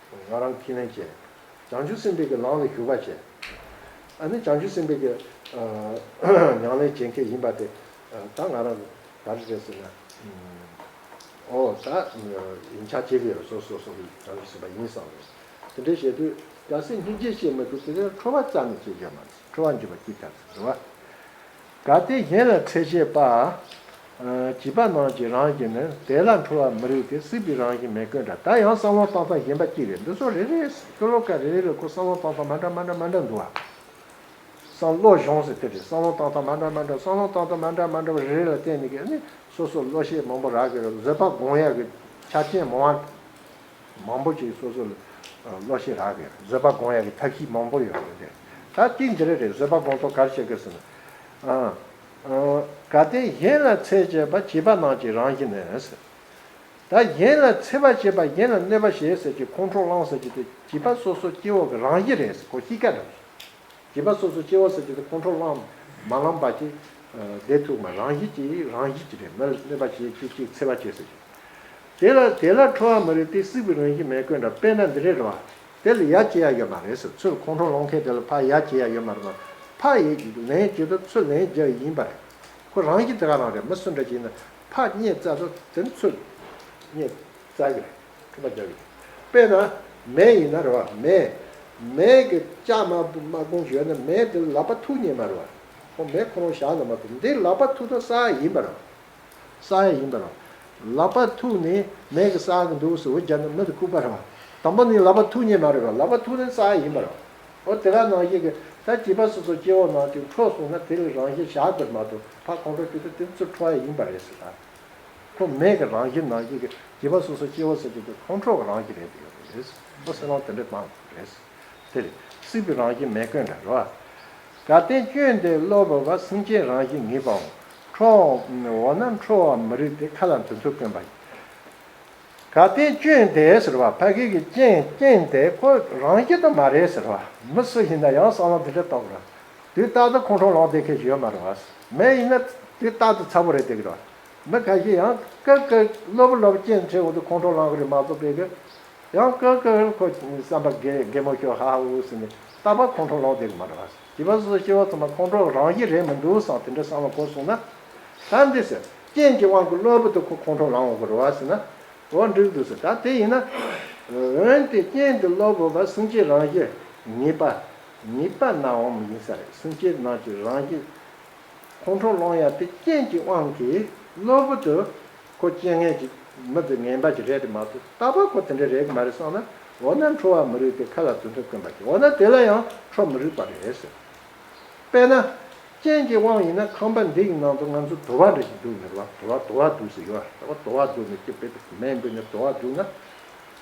ང་རང་ཁས་ལེན་བྱས། བྱང་ཆུབ་སེམས་དཔའི་གི་ལམ་ལ་ཞུགས་པ་བྱས། ཨ་ནི་བྱང་ཆུབ་སེམས་དཔའི་གི་ཨ་ཉམས་ལེན་བྱེད་མཁན་ཡིན་པ་དེ་ཨ་ད་ང་རང་གི་ག་རེ་རེད་ཟེར་ན། ཨོ་ད་ཡིན་ཆ་བྱེད་ཀྱི་ཡོད། སོ་སོ་སོ་གི་བྱང་ཆུབ་སེམས་དཔའ་ཡིན་བསམ་རེད། དེ་འདྲ་བྱེད་དུས་གལ་སྲིད་སྙིང་རྗེ་བྱེད་མི་ཐུབ་དེ་ནས་ཁྲོ་བ་རྩ་ནས་བྱེད་རྒྱུ་མ་རེད། ཁྲོ་བ་འཇུག་པ་ཅི་ཐ་ཚིག་རེད་བ། གལ་ཏེ་གཞན་ལ་འཚེ་བྱེད་པ། བྱིས་པ་རྣམས་ཀྱི་རང་བཞིན་ནི། དེ་ལ་ཁྲོ་བ་མི་རིགས་ཏེ། སྲིད་པའི་རང་བཞིན་མེད་ཀུན་འདྲ། ད་ཡང་བསམ་བློ་བཏང་སྟངས་གཞན་པ་གཅིག་རེད། འདི་ཚོ་རེ་རེ་ཤོ་ལོ་ཀ་རེ་རེ་ལ་ཁོ་བསམ་བློ་བཏང་སྟངས་མ་འདྲ་མ་འདྲ་མ་འདྲ་འདུག་ཨ། བསམ་བློ་གཞུང་ཟེར་དེ་རེད། བསམ་བློ་བཏང་སྟངས་མ་འདྲ་མ་འདྲ། བསམ་བློ་བཏང་སྟངས་མ་འདྲ་མ་འདྲ་བ་རེ་རེ་ལ་བརྟེན་ནས་ཀྱི་ནི་སོ་སོ་བློ་ཤེས་མང་པོ་རག་གི་རེད། བཟོད་པ་སྒོམ་ཡག་གི་ཆ་རྐྱེན་མང་བ། མང་པོ་ཅིག་སོ་སོ་ལ་བློ་ཤེས་རག་གི་རེད། བཟོད་པ་སྒོམ་ཡག་གི་ཐབས་ཤེས་མང་པོ་ཡོད་རེད་དེ། ད་གཅིག་འདི་རེད་རེད། བཟོད་པ་སྒོམ་ཐོག་ག་རེ་བྱེད་དགོས་ཟེར་ན། གལ་ཏེ་གཞན་ལ་འཚེ་བྱེད་པ། བྱིས་པ་རྣམས་ཀྱི་རང་བཞིན་ནི་ཟེར། ད་གཞན་ལ་འཚེ་བ་བྱེད་པ། གཞན་ལ་གནོད་པ་བྱེད་ཟེར་གྱི་ཁོང་ཁྲོ་ལངས་ཟེར་གྱི་དེ་བྱིས་པ་སོ་སོ་སྐྱེ་བོ་གི་རང་བཞིན་རེད་ཟེར། ཁོ་གཤིས་ཀ་འདྲ་བོ། བྱིས་པ་སོ་སོ་སྐྱེ་བོ་ཟེར་གྱི་དེ་ཁོང་ཁྲོ་ལངས་མ་ལངས་པ་ཅིག་བསྡད་ཐུབ་མ། རང་བཞིན་གྱིས་རང་བཞིན་གྱིས་རེད། མི་ལ་གནོད་པ་བྱེད་ཅིག་ཅིག་འཚེ་བ་བྱེད་ཟེར་གྱི། དེ་ལ་དེ་ལ་ཁྲོ་བ་མི་རིགས་ཏེ། སྲིད་པའི་རང་བཞིན་མེད་ཀུན་འདྲ། དཔེར་ན་འདི་རེད་རེད་བ། དེ་ལ་ཡ་བྱེད་ཡ་ཡོད་མ་རེད་ཟེར། ཚུར་ཁོང་ཁྲོ་ལངས་མཁན་དེ་ལ་ཕར་ཡ་བྱེད་ཡ་ཡོད་མ་རེད་བ། ཕར་ཡ་ལན་བྱེད་དུས་ཚུར་ལན་རྒྱག་ཡིན་པ་རེད། ཁོ་རང་བཞིན་དེ་ག་རང་རེད། མི་སུ་འདྲ་ཅིག་ཡིན་ན་ཕར་བརྙས་བཙལ་དུས་དེ་ཚུར་བརྙས་བཙལ་གི་རེད། ཁྲོ་བ་རྒྱག་གི་རེད། དཔེར་ན་མེ་ཡིན་ན་རེད་བ། མེ། མེ་གི་ལྕགས་དམར་པོ་དམར་གོང་ཞིག་ཡོད་ན་མེ་དེ་ལག་པ་ཐུག་ཉན་མ་རེད་བ། ཁོ་མེ་ཁོ་རང་བཞག་ན་མ་གཏོགས་འདི་ལག་པ་ཐུག་དུས་བསགས་ཡ་ཡིན་པ་རེད་བ། བསགས་ཡ་ཡིན་པ་རེད། ལག་པ་ཐུག་ནས་མེ་གིས་བསགས་ཀྱི་འདུག་ཟེར་འུ་རྒྱབ་ན་མི་དེ་ལྐུགས་པ་རེད་བ། དང་པོ་ནས་ལག་པ་ཐུག་ཉན་མ་རེད་བ། ལག་པ་ཐུག་ནས་བསགས་ཡ་ཡིན་པ་རེད། འོ་དེ་ག་ནང་བཞིན་གྱི་ད་བྱིས་པ་སོ་སོ་སྐྱེ་བོ་ནང་དུ་འཕྲོག་སོང་ན་དེ་ལ་རང་བཞིན་བཞག་དགོས་མ་གཏོགས་ཕར་ཁོང་ཁྲོ་སྐྱེ་དུས་དེ་ཚུར་འཕྲོག་ཡ་ཡིན་པ་རེད་ཟེར་ད། ཁོ་མེ་གི་རང་བཞིན་ནང་བཞིན་གྱི་བྱིས་པ་སོ་སོ་སྐྱེ་བོ་ཟེར་གྱི་དེ་ཁོང་ཁྲོ་གི་རང་བཞིན་རེད་དེ་ཡོད་རེད། འོ་སེམས་ལ་དེ་འདྲ་བཏང་དགོས་རེད། དེ་རེད། སྲིད་པའི་རང་བཞིན་མེད་ཀུན་འདྲ་རོ། གལ་ཏེ་སྐྱོན་དེ་སློབ་བུ་བ། སེམས་ཅན་རང་བཞིན་ངེས་པའང་། ཁྲོ་འོ་ན་ཁྲོ་བ་མི་རིགས་ཏེ། མཁའ་ལ་དུད་འགྲོ་ཀུན་པ་ཡིན། གལ་ཏེ་སྐྱོན་དེ་ཟེར་བ་ཕ་གི་གི་སྐྱོན་སྐྱོན་དེ་ཁོ་རང་བཞིན་དུ་མ་རེད་ཟེར་བ། མི་སུ་ཡིན་ན་ཡང་བསམ་བློ་དེ་འདྲ་གཏོང་དགོས། དུས་རྟག་ཏུ་ཁོང་ཁྲོ་ལངས་བསྡད་མཁན་ཞིག་ཡོད་མ་རེད་བ། མི་ཡིན་ན་དུས་རྟག་ཏུ་ཚ་པོ་རེད་བསྡད་ཀྱི་རེད་བ། མི་ཁ་ཤས་ཡང་ཀི་ཀི་སློབ་བུ་སློབ་བུ་སྐྱོན་འཕྲད་འོང་དུས་ཁོང་ཁྲོ་ལངས་གི་རེད་མ་གཏོགས་པའི་གི། ཡང་ཀི་ཀི་ཁོ་བསམ་པ་རྒན་རྒན་མོ་ཤོག་ཧ་ཧ་འུ་ཟེར་ནས་རྟག་པར་ཁོང་ཁྲོ་ལངས་བསྡད་གི་མ་རེད་བ། བྱིས་པ་སོ་སོ་སྐྱེ་བོ་ཚང་མ་ཁོང་ཁྲོ་རང་བཞིན་རེད་མི་འདུག་བསམ་དེ་འདྲ་བསམ་བློ་འཁོར་སོང་ན། ད་འདི་ཟེར་སྐྱོན་གྱི་དབང་གིས་སློབ་བུ་དེ་ཁོ་ཁོང་ཁྲོ་ལངས་འོང་གི་རེད་བ་ཟེར་ན། འོ་འགྲིག་འདུག་ཟེར། ད་དེ་ཡིན་ན། འོན་ཏེ་སྐྱོན་དེ་སློབ་བུ་བ། སེམས་ཅན་རང་བཞིན་ངེས་པ། ངེས་པ་ནའང་ཡིན་ས་རེད། སེམས་ཅན་རྣམས་ཀྱི་རང་བཞིན། ཁོང་ཁྲོ་སློང་ཡ་དེ་རྐྱེན་གྱི་དབང་གིས་གློ་བུར་དུ་ཁོ་རྐྱེན་ངན་གྱི་མི་དེ་ངན་པ་ཅིག་རེད་དེ་མ་གཏོགས། རྟག་པར་ཁོ་དེ་འདྲ་རེད་གི་མ་རེད་བསམ་ན། འོ་ན་ཁྲོ་བ་མི་རིགས་དེ་ཁ་ལ་དོན་དུ་བསྐོན་པ་ཅིག་འོ་ན་དེ་ལ་ཡང་ཁྲོ་མི་རིགས་པ་རེད་ཟེར། དཔེར་ན། རྐྱེན་གྱི་དབང་ཡིན་ན་ཁང་པ་འདི་ཡི་ནང་དུ་ང་ཚོ་དུ་བ་འདྲ་ཞིག་འདུག་ནི་རེད་བ། དུ་བ་དུ་བ་འདུག་ཟེར་ཡོད་རེད་བ། དུ་བ་འདུག་ནི་སྐྱིད་པའི་མེ་འབུད་ནས་དུ་བ་འདུག་ན།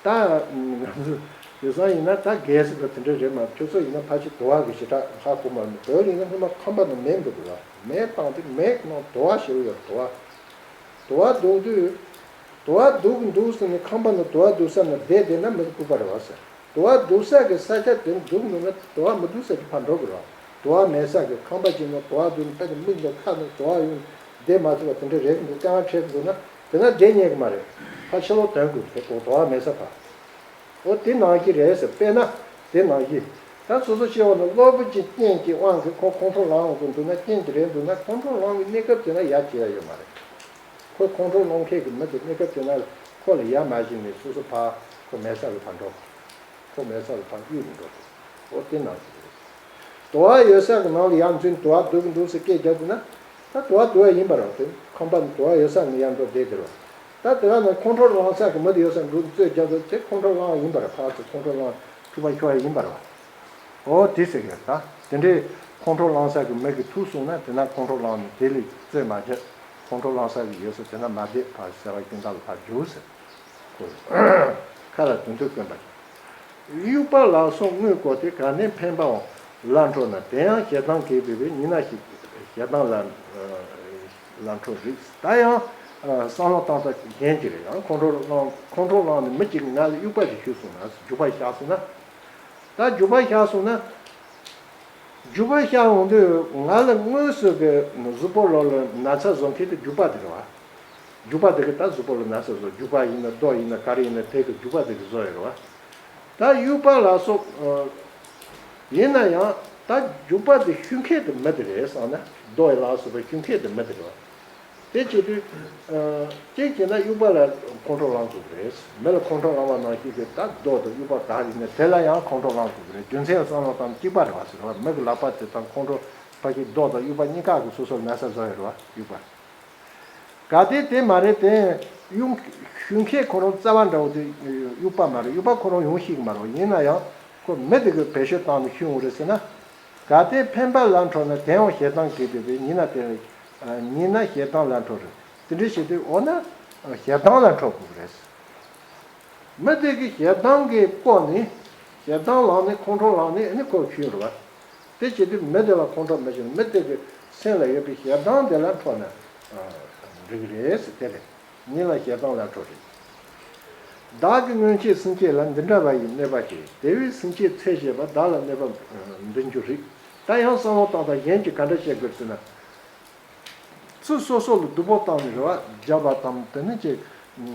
ད་ང་ཚོ་དེང་སང་ཡིན་ན་ད་གལ་སྲིད་དུ་དེ་འདྲ་རེད་མ། ཁྱོད་ཚོ་ཡིན་ན་ཕལ་ཆེར་དུ་བ་གི་ཞེ་དྲག་ཧ་གོ་མ་མྱོང་། བོད་ཡིན་ན་སྔོན་མ་ཁང་པ་ནང་མེ་འབུད་དགོས་ལ། མེ་བཏང་དུས་མེ་ནང་དུ་བ་ཞེ་པོ་ཡོད་རེད། དུ་བ། དུ་བ་འདུག་དུས། དུ་བ་འདུག་འདུག་ཟེར་ནས་ཁང་པ་ནང་དུ་བ་འདུག་ས་ནང་བསྡད་བསྡད་ན་མི་ལྐུགས་པ་རེད་བ་ཟེར། དུ་བ་འདུག་ས་གི་ས་ཆ་དེ་འདུག་མི་ན་དུ་བ་མི་འདུག་ས་ཀྱི་ཕར་འགྲོ་དགོས་རེད་བ། དུ་བ་མེད་ས་གི་ཁང་པ་ཅིག་ནང་དུ་བ་འདུག་ནས་ཕ་གི་མིག་ནང་ཁ་ནང་དུ་བ་ཡོང་བསྡད་མ་ཐུབ་པ་དེ་འདྲ་རེད་འདུག་སྐད་ཆ་འཕྲད་འདུག་ན་དེ་ན་བསྡད་ཉན་གི་མ་རེད། ཕར་ཕྱི་ལོགས་དོན་དགོས་དེ་དུ་བ་མེད་ས་ཕར། འོ་དེ་ནང་བཞིན་རེད་ཟེར། དཔེར་ན་དེ་ནང་བཞིན། ད་སོ་སོ་སྐྱེ་བོ་ནི་གློ་བུར་གྱི་རྐྱེན་གྱི་དབང་གིས་ཁོ་ཁོང་ཁྲོ་ལངས་འོང་དུ་འདུག་ན། རྐྱེན་གྱི་རེད་འདུག་ན། ཁོང་ཁྲོ་ལངས་པའི་གནས་སྐབས་དེ་ན་ཡ་བྱེད་ཡ་ཡོད་མ་རེད། ཁོ་ཁོང་ཁྲོ་སློང་མཁན་གྱི་མི་དེ་གནས་སྐབས་དེ་ན་ཁོ་ལ་ཡ་མ་བྱིན་ནས་སོ་སོ་ཕར་ཁོ་མེད་ས་ལ་ཕར་འགྲོ། ཁོ་མེད་ས་ལ་ཕར་གཡུག་ནས་འགྲོ་དགོས། འོ་དེ་ནང་བཞིན་རེད། དུ་བ་ཡོད་ས་གི་ནང་ལ་ཡར་འཛུལ་དུ་བ་འདུག་གི་འདུག་ཟེར་སྐད་རྒྱབ་དགོས་ན། ད་དུ་བ་དུ་བ་ཡིན་པ་རེད་དེ། ཁང་པ་ནི་དུ་བ་ཡོད་ས་ནས་ཡར་འགྲོ་བསྡད་དེ་རེད། ད་དེ་ག་ནས་ཁོང་ཁྲོ་ལངས་ས་གི་མི་དེ་ཡོད་ས་འགྲོ་རྩོད་རྒྱབ་དུས་དེ་ཁོང་ཁྲོ་ལངས་ཡིན་པ་རེད། ཕར་ཚུར་ཁོང་ཁྲོ་ལངས་འཁྲུག་པ་ཤོར་ཡ་ཡིན་པ་རེད་བ། འོ་དེ་ཟེར་གི་རེད། ད་དེ་འདྲའི་ཁོང་ཁྲོ་ལངས་ས་གི་མི་གི་ཐུག་སོང་ན་དེ་ན་ཁོང་ཁྲོ་ལངས་ནས་དེ་ལས་རྩོད་མ་བྱེད། ཁོང་ཁྲོ་ལངས་ས་གི་ཡོད་ས་དེ་ན་མ་བསྡད། ཕར་སེར་བ་ཀུན་དག་ལ་ཕར་རྒྱུགས་ཟེར། ཁོ་ཁ་ལ་དོན་དུ་བསྐོན་པ། དབྱུག་པ་ལ་སོགས་དངོས་བཀོལ་ཏེ། གལ་ཏེ་འཕེན་པའང་ལ་འཕྲོ་ན། དེ་ཡང་ཞེ་སྡང་གིས་བསྡུས་པའི། ཉེས་ན་ཞེ་ཞེ་སྡང་ལ་ལ་འཕྲོ་རིགས། ད་ཡང་བསམ་བློ་བཏང་སྟངས་གཞན་གྱི་རེད། ཡང་ཁོང་ཁྲོ་ལངས་ཁོང་ཁྲོ་ལངས་ནས་མི་གཅིག་གིས་ང་ལ་དབྱུག་པ་ཞིག་གཞུས་སོང་ན། རྒྱུག་པ་བཞག་སོང་ན། ད་རྒྱུག་པ་བཞག་སོང་ན། རྒྱུག་པ་བཞག་འོང་དུས་ང་ལ་དངོས་སུ་གི་གཟུགས་པོ་ལོ་ལ་ན་ཚ་བཟོ་མཁན་དེ་རྒྱུག་པ་དེ་རེད་བ། རྒྱུག་པ་དེ་གིས་ད་གཟུགས་པོ་ལ་ན་ཚ་བཟོ། རྒྱུག་པ་ཡིན་ན་རྡོ་ཡིན་ན་ག་རེ་ཡིན་ན་དེ་གིས་རྒྱུག་པ་དེ་གིས་བཟོ་ཡོད་རེད་བ། ད་དབྱུག་པ་ལ་སོགས་ཡིན་ན་ཡང་ད་རྒྱུག་པ་དེ་གཞུ་མཁན་དེ་མི་དེ་རེད་བསམ་ན། རྡོ་ཡི་ལ་སོགས་པ་གཞུ་མཁན་དེ་མི་དེ་རེད་བ། དེ་བྱེད་དུས། གཅིག་བྱས་ན་དབྱུག་པ་ལ་ཁོང་ཁྲོ་ལངས་དགོས་ཀྱི་རེད། མི་ལ་ཁོང་ཁྲོ་ལངས་པ་ནང་བཞིན་གྱི་ད་རྡོ་དང་དབྱུག་པ་ག་ཡིན་ན་དེ་ལ་ཡང་ཁོང་ཁྲོ་ལངས་དགོས་ཀྱི་རེད། རྒྱུ་མཚན་བསམ་བློ་བཏང་གཅིག་པ་རེད་བ་ཟེར་བ། མི་གི་ལག་པ་དེ་དང་ཁོང་ཁྲོ་ཕ་གི་རྡོ་དང་དབྱུག་པ་གཉིས་ཀ་གི་སོ་སོར་ན་ཚ་བཟོ་ཡོད་རེད་བ། དབྱུག་པ། གལ་ཏེ་དེ་མ་རེད་དེ། དབྱུག་གཞུ་མཁན་ཁོ་རང་རྩ་བ་འདྲ་བོ་དེ་དབྱུག་པ་མ་རེད། དབྱུག་པ་ཁོ་རང་ཡོང་ཤེས་ཀྱི་མ་རེད། ཡིན་ན་ཡང་ཁོ་མི་དེ་གི་བེད་སྤྱོད་བཏང་ནས་གཞུ་འོང་རེད་ཟེར་ན། གལ་ཏེ་འཕེན་པ་ལ་འཕྲོ་ན། དེ་ཡང་ཞེ་སྡང་གིས་བསྡུས་པའི། ཉེས་ན་དེ་ཉེས་ན་ཞེ་སྡང་ལ་འཕྲོ་རེད། དེ་འདྲ་བྱེད་དུས་འོ་ན་ཞེ་སྡང་ལ་འཕྲོ་དགོས་རེད། མི་དེ་གིས་ཞེ་སྡང་གིས་བསྐོར་ནས་ཞེ་སྡང་ལངས་ནས་ཁོང་ཁྲོ་ལངས་ནས་ཨ་ནི་ཁོ་གཞུས་རེད་བ། དེ་བྱེད་དུས་མི་དེ་ལ་ཁོང་ཁྲོ་མི་བྱུང་། མི་དེ་གི་སེམས་ལ་ཡོད་པའི་ཞེ་སྡང་དེ་ལ་འཕྲོ་ན་འགྲིག་རེད་ཟེར། དེ་རེད། ཉེས་ལ་ཞེ་སྡང་ལ་འཕྲོ་རེད། བདག་གིས་སྔོན་ཆད་སེམས་ཅན་ལ། འདི་འདྲ་བ་ཡི་གནོད་པ་བྱས། དེ་བས་སེམས་ཅན་ཚེ་ཞེས་པ། བདག་ལ་གནོད་པ་འདི་འགྱུར་རིགས། ད་ཡང་བསམ་བློ་བཏང་སྟངས་གཞན་གྱིས་ག་འདྲ་བྱེད་དགོས་ཟེར་ན། ཚུར་སོ་སོ་ལ་སྡུག་པོ་བཏང་ནས་རེད་བ། རྒྱབ་པ་དང་དེ་ནི་ཅིག་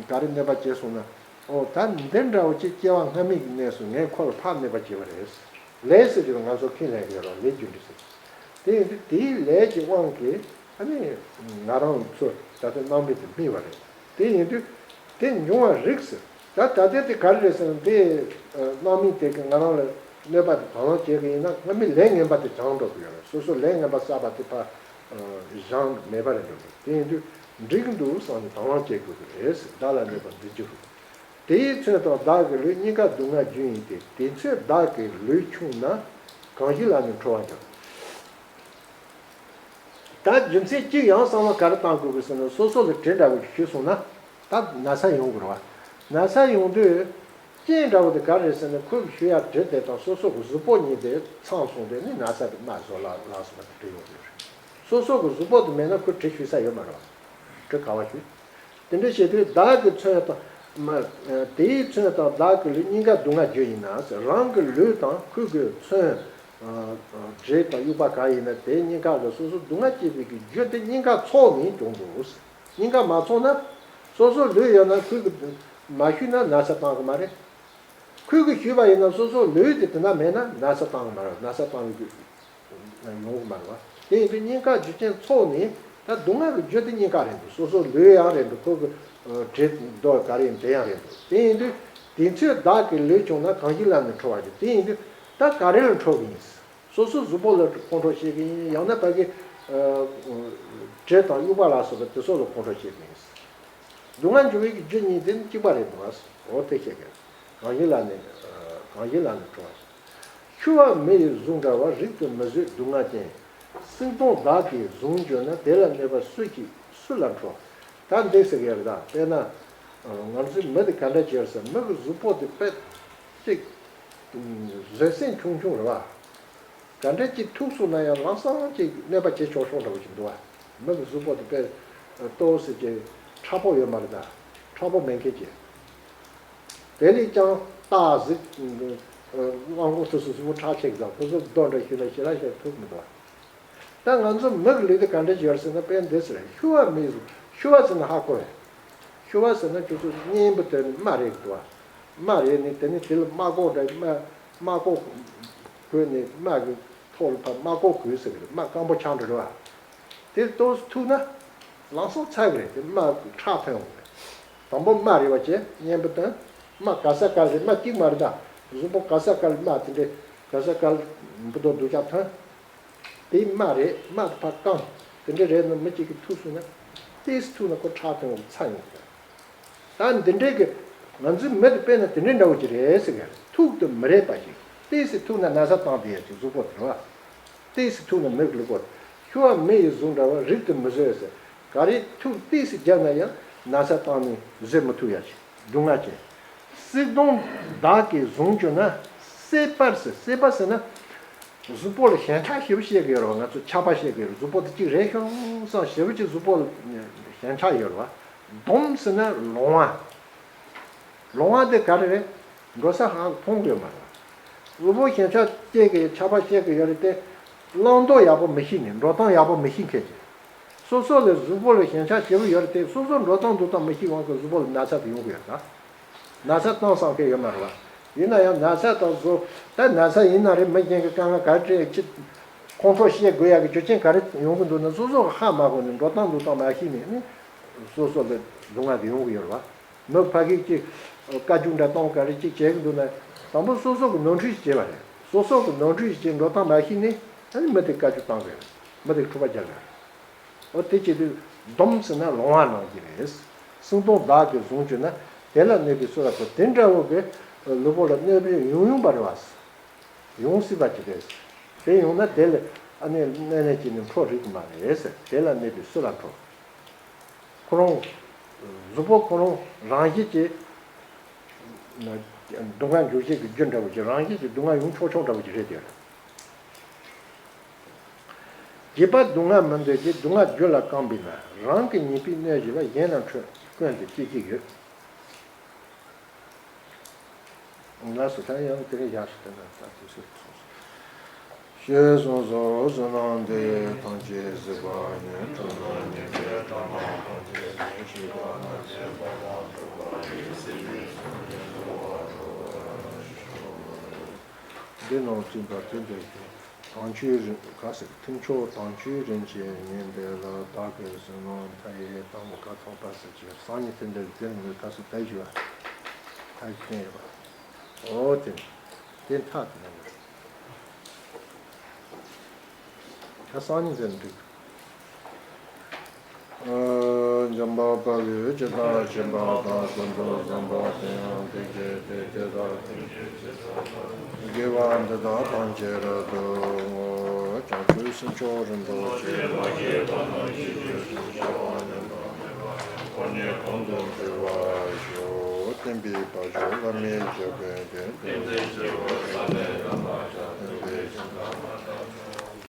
ག་རེ་གནོད་པ་བྱས་སོང་ན། ཨོ་ད་འདི་འདྲ་བོ་ཅིག་སྐྱེ་བ་སྔ་མའི་གནས་སུ་ངས་ཁོ་ལ་ཕར་གནོད་པ་བྱས་པ་རེད། ལས་ཟེར་གྱི་ང་ཚོ་ཁས་ལེན་གྱི་ཡོད་རེད། ལས་རྒྱུ་འབྲས་ཟེར། དེ་ཡིན་དུས་དེའི་ལས་ཀྱི་དབང་གིས་ཨ་ནི་ང་རང་ཚོ་ད་ལྟ་སྣང་མེད་དུ་རྨིས་པ་རེད། དེ་ཡིན་དུས་དེ་འབྱུང་བ་རིགས་ཟེར། ད་ད་ལྟའི་དེ་ག་རེ་རེད་ཟེར་ན། དེ་སྣང་མེད་དེ་གིས་ང་རང་ལ་གནོད་པ་དེ་དང་བླངས་བྱེད་ཀྱི་ཡིན་ན། སྔ་མའི་ལས་ངན་པ་དེ་བྱང་འགྲོ་གི་ཡོད་རེད། སོ་སོ་ལས་ངན་པ་བསགས་པ་དེ་ཕར་བྱང་མེད་པ་རེད་འགྲོ་གི། དེ་ཡིན་དུས་འགྲིག་འདུག་བསམ་ནས་དང་བླངས་བྱེད་དགོས་ཀྱི་རེད་ཟེར། བདག་ལ་གནོད་པ་འདི་འགྱུར་རིགས། དེས་མཚོན་དང་བདག་གི་ལུས། གཉིས་ཀ་སྡུག་བསྔལ་རྒྱུ་ཡིན་ཏེ། དེ་ཚོས་བདག་གི་ལུས་ཕྱུང་ན། གང་ཞིག་ལ་ནི་ཁྲོ་བ་འགྱུར། ད་རྒྱུ་མཚན་གཅིག་ཡང་བསམ་བློ་ག་རེ་བཏང་དགོས་ཀྱི་ཟེར་ན། སོ་སོ་ལ་གྲི་འདྲ་བོ་ཞིག་གཞུས་སོང་ན་ད་ན་ཚ་ཡོང་གི་རེད་བ། ན་ཚ་ཡོང་དུས་རྐྱེན་འདྲ་བོ་དེ་ག་རེ་རེད་ཟེར་ན། ཁོས་གཞུ་ཡ་གྲི་དེ་དང་སོ་སོ་གི་གཟུགས་པོ་གཉིས་དེ་ཚང་སོང་དུས་ནི་ན་ཚ་དེ་མར་བཟོ་ལ་ལ་སོང་བ་དེ་འདྲ་ཡོང་གི་རེད། སོ་སོ་གི་གཟུགས་པོ་དེ་མེད་ན་ཁོས་གྲི་གཞུ་ས་ཡོད་མ་རེད་བ། གྲི་ག་བ་གཞུ། དེ་འདྲ་བྱེད་དུས་བདག་གིས་མཚོན་དང་། མ། དེས་མཚོན་དང་བདག་གི་ལུས། གཉིས་ཀ་སྡུག་བསྔལ་རྒྱུ་ཡིན་ན་ཟེར། རང་གི་ལུས་དང་ཁོས་གིས་མཚོན། གྲི་དང་དབྱུག་པ་ག་ཡིན་ན་དེ་གཉིས་ཀ་ལ་སོ་སོ་སྡུག་བསྔལ་སྐྱེད་པའི་གི་རྒྱུ་དེ་གཉིས་ཀ་ཚོགས་ནས་བྱུང་འདུག། གཉིས་ཀ་མ་ཚོགས་ན། སོ་སོ་ལུས་ཡོད་ན་ཁོས་གིས་མ་གཞུས་ན་ན་ཚ་བཏང་གི་མ་རེད། ཁོས་གིས་གཞུས་པ་ཡིན་ན་སོ་སོ་ལུས་དེ་དེ་ན་མེད་ན་ན་ཚ་བཏང་གི་མ་རེད། ན་ཚ་བཏང་གི་ཡོང་གི་མ་རེད་བ། དེ་ཡིན་དུས་གཉིས་ཀ་རྒྱུ་རྐྱེན་ཚོགས་ནས་ད་སྡུག་བསྔལ་གྱི་རྒྱུ་དེ་གཉིས་ཀ་རེད་འདུག། སོ་སོ་ལུས་ཡང་རེད་འདུག། ཁོ་གི་གྲི་རྡོ་ག་རེ་ཡིན་དེ་ཡང་རེད་འདུག། དེ་ཡིན་དུས་དེ་ཚོས་བདག་གི་ལུས་ཕྱུང་ན། གང་ཞིག་ལ་ནི་ཁྲོ་བ་འགྱུར། དེ་ཡིན་དུས་ད་ག་རེ་ལ་ཁྲོ་གི་ཡིན། སོ་སོ་གཟུགས་པོ་ལ་ཁོང་ཁྲོ་བྱེད་གི་ཡིན། ཡང་ན་ཕ་གི་ དྲེད་དང་དབྱུག་པ་ལ་སོགས་པ་དེ་ཚོ་ལ་ཁོང་ཁྲོ་སྐྱེས་པ་ཡིན། སྡུག་བསྔལ་འཇུག་པའི་རྒྱུ་གཉིས་དེ་ནི་གཅིག་པ་རེད་འདུག་ཨ། འོ་དེ་བཤད་མཁན། གང་ཞིག་ལ་ནི་གང་ཞིག་ལ་ནི་ཁྲོ་བ། ཤུ་བ་མི་ཡི་གཟུགས་འདྲ་བ། རིག་ཏུ་མི་བཟོད་སྡུག་བསྔལ་ཅན། སྲེག་སྡོང་བདག་གིས་བཟུང་གྱུར་ན། དེ་ལ་གནས་པ་སུ་གཅིག་སུ་ལ་ཁྲོ། ད་འདི་ཟེར་གི་ཡོད་རེད་ད། དཔེར་ན། ང་ཚོའི་མི་དེ་ག་འདྲ་བྱས་ཟེར། མི་གི་གཟུགས་པོ་དེ་དཔེ་གཅིག་བཟོད་བསྲན་ཆུང་ཆུང་རེད་བ། ག་འདྲ་གཅིག་ཐུག་སོང་ན་ཡང་ལམ་སང་གཅིག་གནོད་པ་བྱེད་ཆོག་ཆོག་འདྲ་བོ་ཅིག་འདུག་བ། མི་གི་གཟུགས་པོ་དེ་དཔེ་ལྟོ་ཟེར་གྱི་མཁྲེགས་པོ་ཡོད་མ་རེད་ད། མཁྲེགས་པོ་མེད་མཁན་གྱི། དེ་ལས་ཀྱང་སྟག་གཟིག་གླང་གོག་དེ་ཚོ་གཟུགས་པོ་ཁྲག་ཆད་ཀྱང་དེ་ཚོ་རྡོ་འདྲ་ཞིག་ན་ཞེ་དྲག་ཞིག་ཐུག་མི་འདུག་བ། ད་ང་ཚོ་མི་གི་ལུས་དེ་ག་འདྲ་ཅིག་ཡོད་རེད་ཟེར་ན། དཔེ་འདི་ཟེར། ཤུ་བ་མི་ཡི་གཟུགས། ཤུ་བ་ཟེར་ན་ཧ་གོ་བས། ཤུ་བ་ཟེར་ན་ཁྱོད་ཚོ་གཉེན་པོ་དེ་རྨ་རེད་འདུག་བ། རྨ་རེད་ནི་དེ་ནི་དེ་ལ་རྨ་ཀོག་འདྲ། རྨ་རྨ་ཀོག་གོན་ནི། རྨ་གི་ཐོག་ལ་ཕར་རྨ་ཀོག་གོན་ཟེར་གི་རེད། རྨ་སྐམ་པོ་ཆགས་འདྲ་རེད་བ། དེ་ལྟོགས་ཐུག་ན་ལམ་སང་ཚ་གི་རེད། དེ་རྨ་ཁྲག་ཐོན་འོང་གི་རེད། དང་པོ་རྨ་རེད་བ། བྱས་གཉེན་པོ་དོན། རྨ་ག་ས་ག་ལ་རེད། རྨ་གཅིག་མ་རེད་ད། གཟུགས་པོ་ག་ས་ག་ལ་རྨ་དེ་འདྲའི་ག་ས་ག་ལ་འབུ་རྡོག་རྡོག་ཆགས་ཐོན། དེ་རྨ་རེད། རྨ་དེ་ཕར་སྐམ། དེ་འདྲ་རེད་ན་མི་གཅིག་གིས་ཐུག་སོང་ན། ཏོག་ཙམ་ཐུག་ན་ཁོ་ཁྲག་ཐོན་འོང་གི། ཚ་ཡོང་གི་རེད། ད་འདི་འདྲའི་གི་ང་ཚོའི་མི་དེ་དཔེར་ན་དེ་འདྲའི་འདྲ་བོ་ཅིག་རེད་ཟེར་གི། ཐུག་ཏུ་མི་རེག་པ་ཞིག། ཏོག་ཙམ་ཐུག་ན་ན་ཚ་བཏང་བསྡད་ཡ་ཅིག་གཟུགས་པོ་དེ་རེད་བ། ཏོག་ཙམ་ཐུག་ན་མི་གི་ལུས་པོ། ཤུ་བ་མི་ཡི་གཟུགས་འདྲ་བ། རིག་ཏུ་མི་བཟོད་ཟེར། ག་རེ་ཐུག་ཏོག་ཙམ་བརྒྱབ་ན་ཡང་ན་ཚ་བཏང་ནས་བཟོད་མི་ཐུབ་ཡ་ཅིག། སྡུག་བསྔལ་ཅན། སྲེག་སྡོང་བདག་གིས་བཟུང་གྱུར་ན། སྲེག་པར་ཟེར། སྲེག་པ་ཟེར་ན། གཟུགས་པོ་ལ་ཞེན་ཆགས་ཞེ་པོ་བྱེད་ཀྱི་ཡོད་རེད་བ། ང་ཚོ་ཆགས་པ་བྱེད་ཀྱི་ཡོད་རེད། གཟུགས་པོ་དེ་གཅིག་རེག་ཤོང་ཙང་ཞེ་པོ་ཅིག་གཟུགས་པོ་ལ་ཞེན་ཆགས་ཡོད་རེད་བ། སྡོམ་ཟེར་ན་ལོང་བ། ལོང་བ་དེ་ག་རེ་རེད། འགྲོ་ས་ཧ་མཐོང་གི་ཡོད་མ་རེད་བ། གཟུགས་པོ་ཞེན་ཆགས་སྐྱེ་གི་ཆགས་པ་བྱེད་ཀྱི་ཡོད་རེད་དེ། བླང་དོར་ཡག་པོ་མི་ཤེས་ནས། འགྲོ་སྟངས་ཡག་པོ་མི་ཤེས་མཁན་ཅིག། སོ་སོ་ལ་གཟུགས་པོ་ལ་ཞེན་ཆགས་ཞེ་པོ་ཡོད་རེད་དེ། སོ་སོ་འགྲོ་སྟངས་འདུག་སྟངས་མི་ཤེས་དབང་གིས་གཟུགས་པོ་ལ་ན་ཚ་དེ་ཡོང་གི་ཡོད་ད། ན་ཚ་བཏང་བསམ་མཁན་ཡོད་མ་རེད་བ། ཡིན་ན་ཡང་ན་ཚ་དང་བཟོ། ད་ན་ཚ་ཡིན་ན་རེད། མི་གཞན་གྱི་དཀའ་ངལ་ག་རེ་སྤྲད་ཅི། ཁོང་ཁྲོ་བཤད་དགོས་ཡག་གི་རྒྱུ་རྐྱེན་ག་རེ་ཡོང་གི་འདུག་ན། སོ་སོ་གིས་ཧ་མ་གོ་ནས་འགྲོ་སྟངས་འདུག་སྟངས་མ་ཤེས་ནས་ནི། སོ་སོ་ལ་སྡུག་བསྔལ་དེ་ཡོང་གི་ཡོད་རེད་བ། མི་ཕ་གིར་ཅིག་བཀའ་བཀྱོན་འདྲ་གཏོང་། ག་རེ་ཅིག་བྱེད་ཀྱི་འདུག་ན། དང་པོ་སོ་སོ་གིས་ནོར་འཁྲུལ་ཞིག་བྱས་པ་རེད། སོ་སོ་གིས་ནོར་འཁྲུལ་ཞིག་བྱས། འགྲོ་སྟངས་མ་ཤེས་ནས་ཨ་ནི་མི་དེ་བཀའ་བཀྱོན་བཏང་གི་རེད། མི་དེ་འཁྲུག་པ་རྒྱག་གི་རེད། འོ་དེ་བྱེད་དུས་སྡོམ་ཟེར་ན་ལོང་བ་ལོང་གི་རེད། སྲེག་སྡོང་བདག་གིས་བཟུང་གྱུར་ན། དེ་ལ་གནས་པའི་སུ་ལ་ཁྲོ། དེ་འདྲ་བོ་གི་ལུས་པོ་ལ་གནོད་པ་ཡོང་ཡོང་པ་རེད་བ། ཡོང་སྲིད་པ་ཅིག་རེད། དེ་ཡོང་ན་དེ་ལ་ཨ་ནི་གནས་ནས་ཅིག་ནི་ཁྲོ་རིགས་མ་རེད་ཟེར། དེ་ལ་གནས་པའི་སུ་ལ་ཁྲོ། ཁོ་རང་། གཟུགས་པོ་ཁོ་རང་རང་བཞིན་གྱིས་སྡུག་བསྔལ་འཇུག་བྱེད་ཀྱི་རྒྱུ་འདྲ་བོ་ཅིག། རང་བཞིན་གྱིས་སྡུག་བསྔལ་ཡོང་ཆོག་ཆོག་འདྲ་བོ་ཅིག་རེད་དེ། བྱིས་པ་སྡུག་བསྔལ་མི་འདོད་ཅིང་། སྡུག་བསྔལ་རྒྱུ་ལ་བཀང་བས་ན། རང་གི་ཉེས་པས་གནོད་བྱེད་པ། གཞན་ལ་ཁྲོས་ཀུན་ཏུ་སྐྱེ་གི་ཡོད། ལགས་སོ། ད་ཡང་དེ་རིང་ཡག་ཤོས་དེ་འདྲ་ད་དུས་ཚོད་ཐུང་སོང་། ཞེས་གསུངས་སོ། བསོད་ནམས་འདི་ཡིས་ཐམས་ཅད་གཟིགས་པ་ཉིད། གྲུབ་ན་ཉེས་པའི་དགྲ་རྣམས་ཕམ་བྱས་ནས། ཞི་བ་ལྷ་ལས་འཕགས་པ་སྒྲུབ་པ་ཡི། སྲིད་པའི་མཚོ་ལས་འགྲོ་བ་སྒྲོལ་བར་ཤོག། འདི་རྣམས་བཙུན་པ་དེ་འདྲ་ཡིན། དྭངས་བཅུད་རིན། ག་ཟེར། མཐུན་ཕྱོགས་དྭངས་བཅུད་རིན་ཆེན་ཉི་ཟླ་ལ། བདག་གིས་བསོད་ནམས་མཐའ་ཡས་གཏམས་ཀ་ཐོབ་པ་ཟེར་གྱི་སང་ཉིན་དེ་འདྲ་དེ་ནི་ག་ཟེར་ད་ཞུ་བ། ད་ཞུ་ཡོད་པ། འོ་དེ་དེ་མཐའ་དེ་ནི་ད་སང་ཉིན་དེ་འགྲིག་འཇམ་དཔལ་དཔའ་བོས་ཇི་ལྟར་མཁྱེན་པ་དང་། ཀུན་ཏུ་བཟང་པོ་དེ་ཡང་དེ་སྐད་དུ། དེ་ལྟར་དེ་སྐད་ཅེས་བྱ་བ་ནི། དགེ་བ་འདི་དག་ཐམས་ཅད་རབ་ཏུ་བསྔོ། བྱང་ཆུབ་སེམས་མཆོག་རིན་པོ་ཆེ། མ་སྐྱེས་པ་རྣམས་སྐྱེ་གྱུར་ཅིག། སྐྱེ་བ་ཉམས་པ་མེད་པ། འཁོར་ནི་གོང་དུ་འཕེལ་བར་ཤོག། བསྟན་པའི་བ་ཇོ་བླ་མའི་ཞབས་པད་བརྟན། བསྟན་འཛིན་རྒྱལ་བ་བླ་མའི་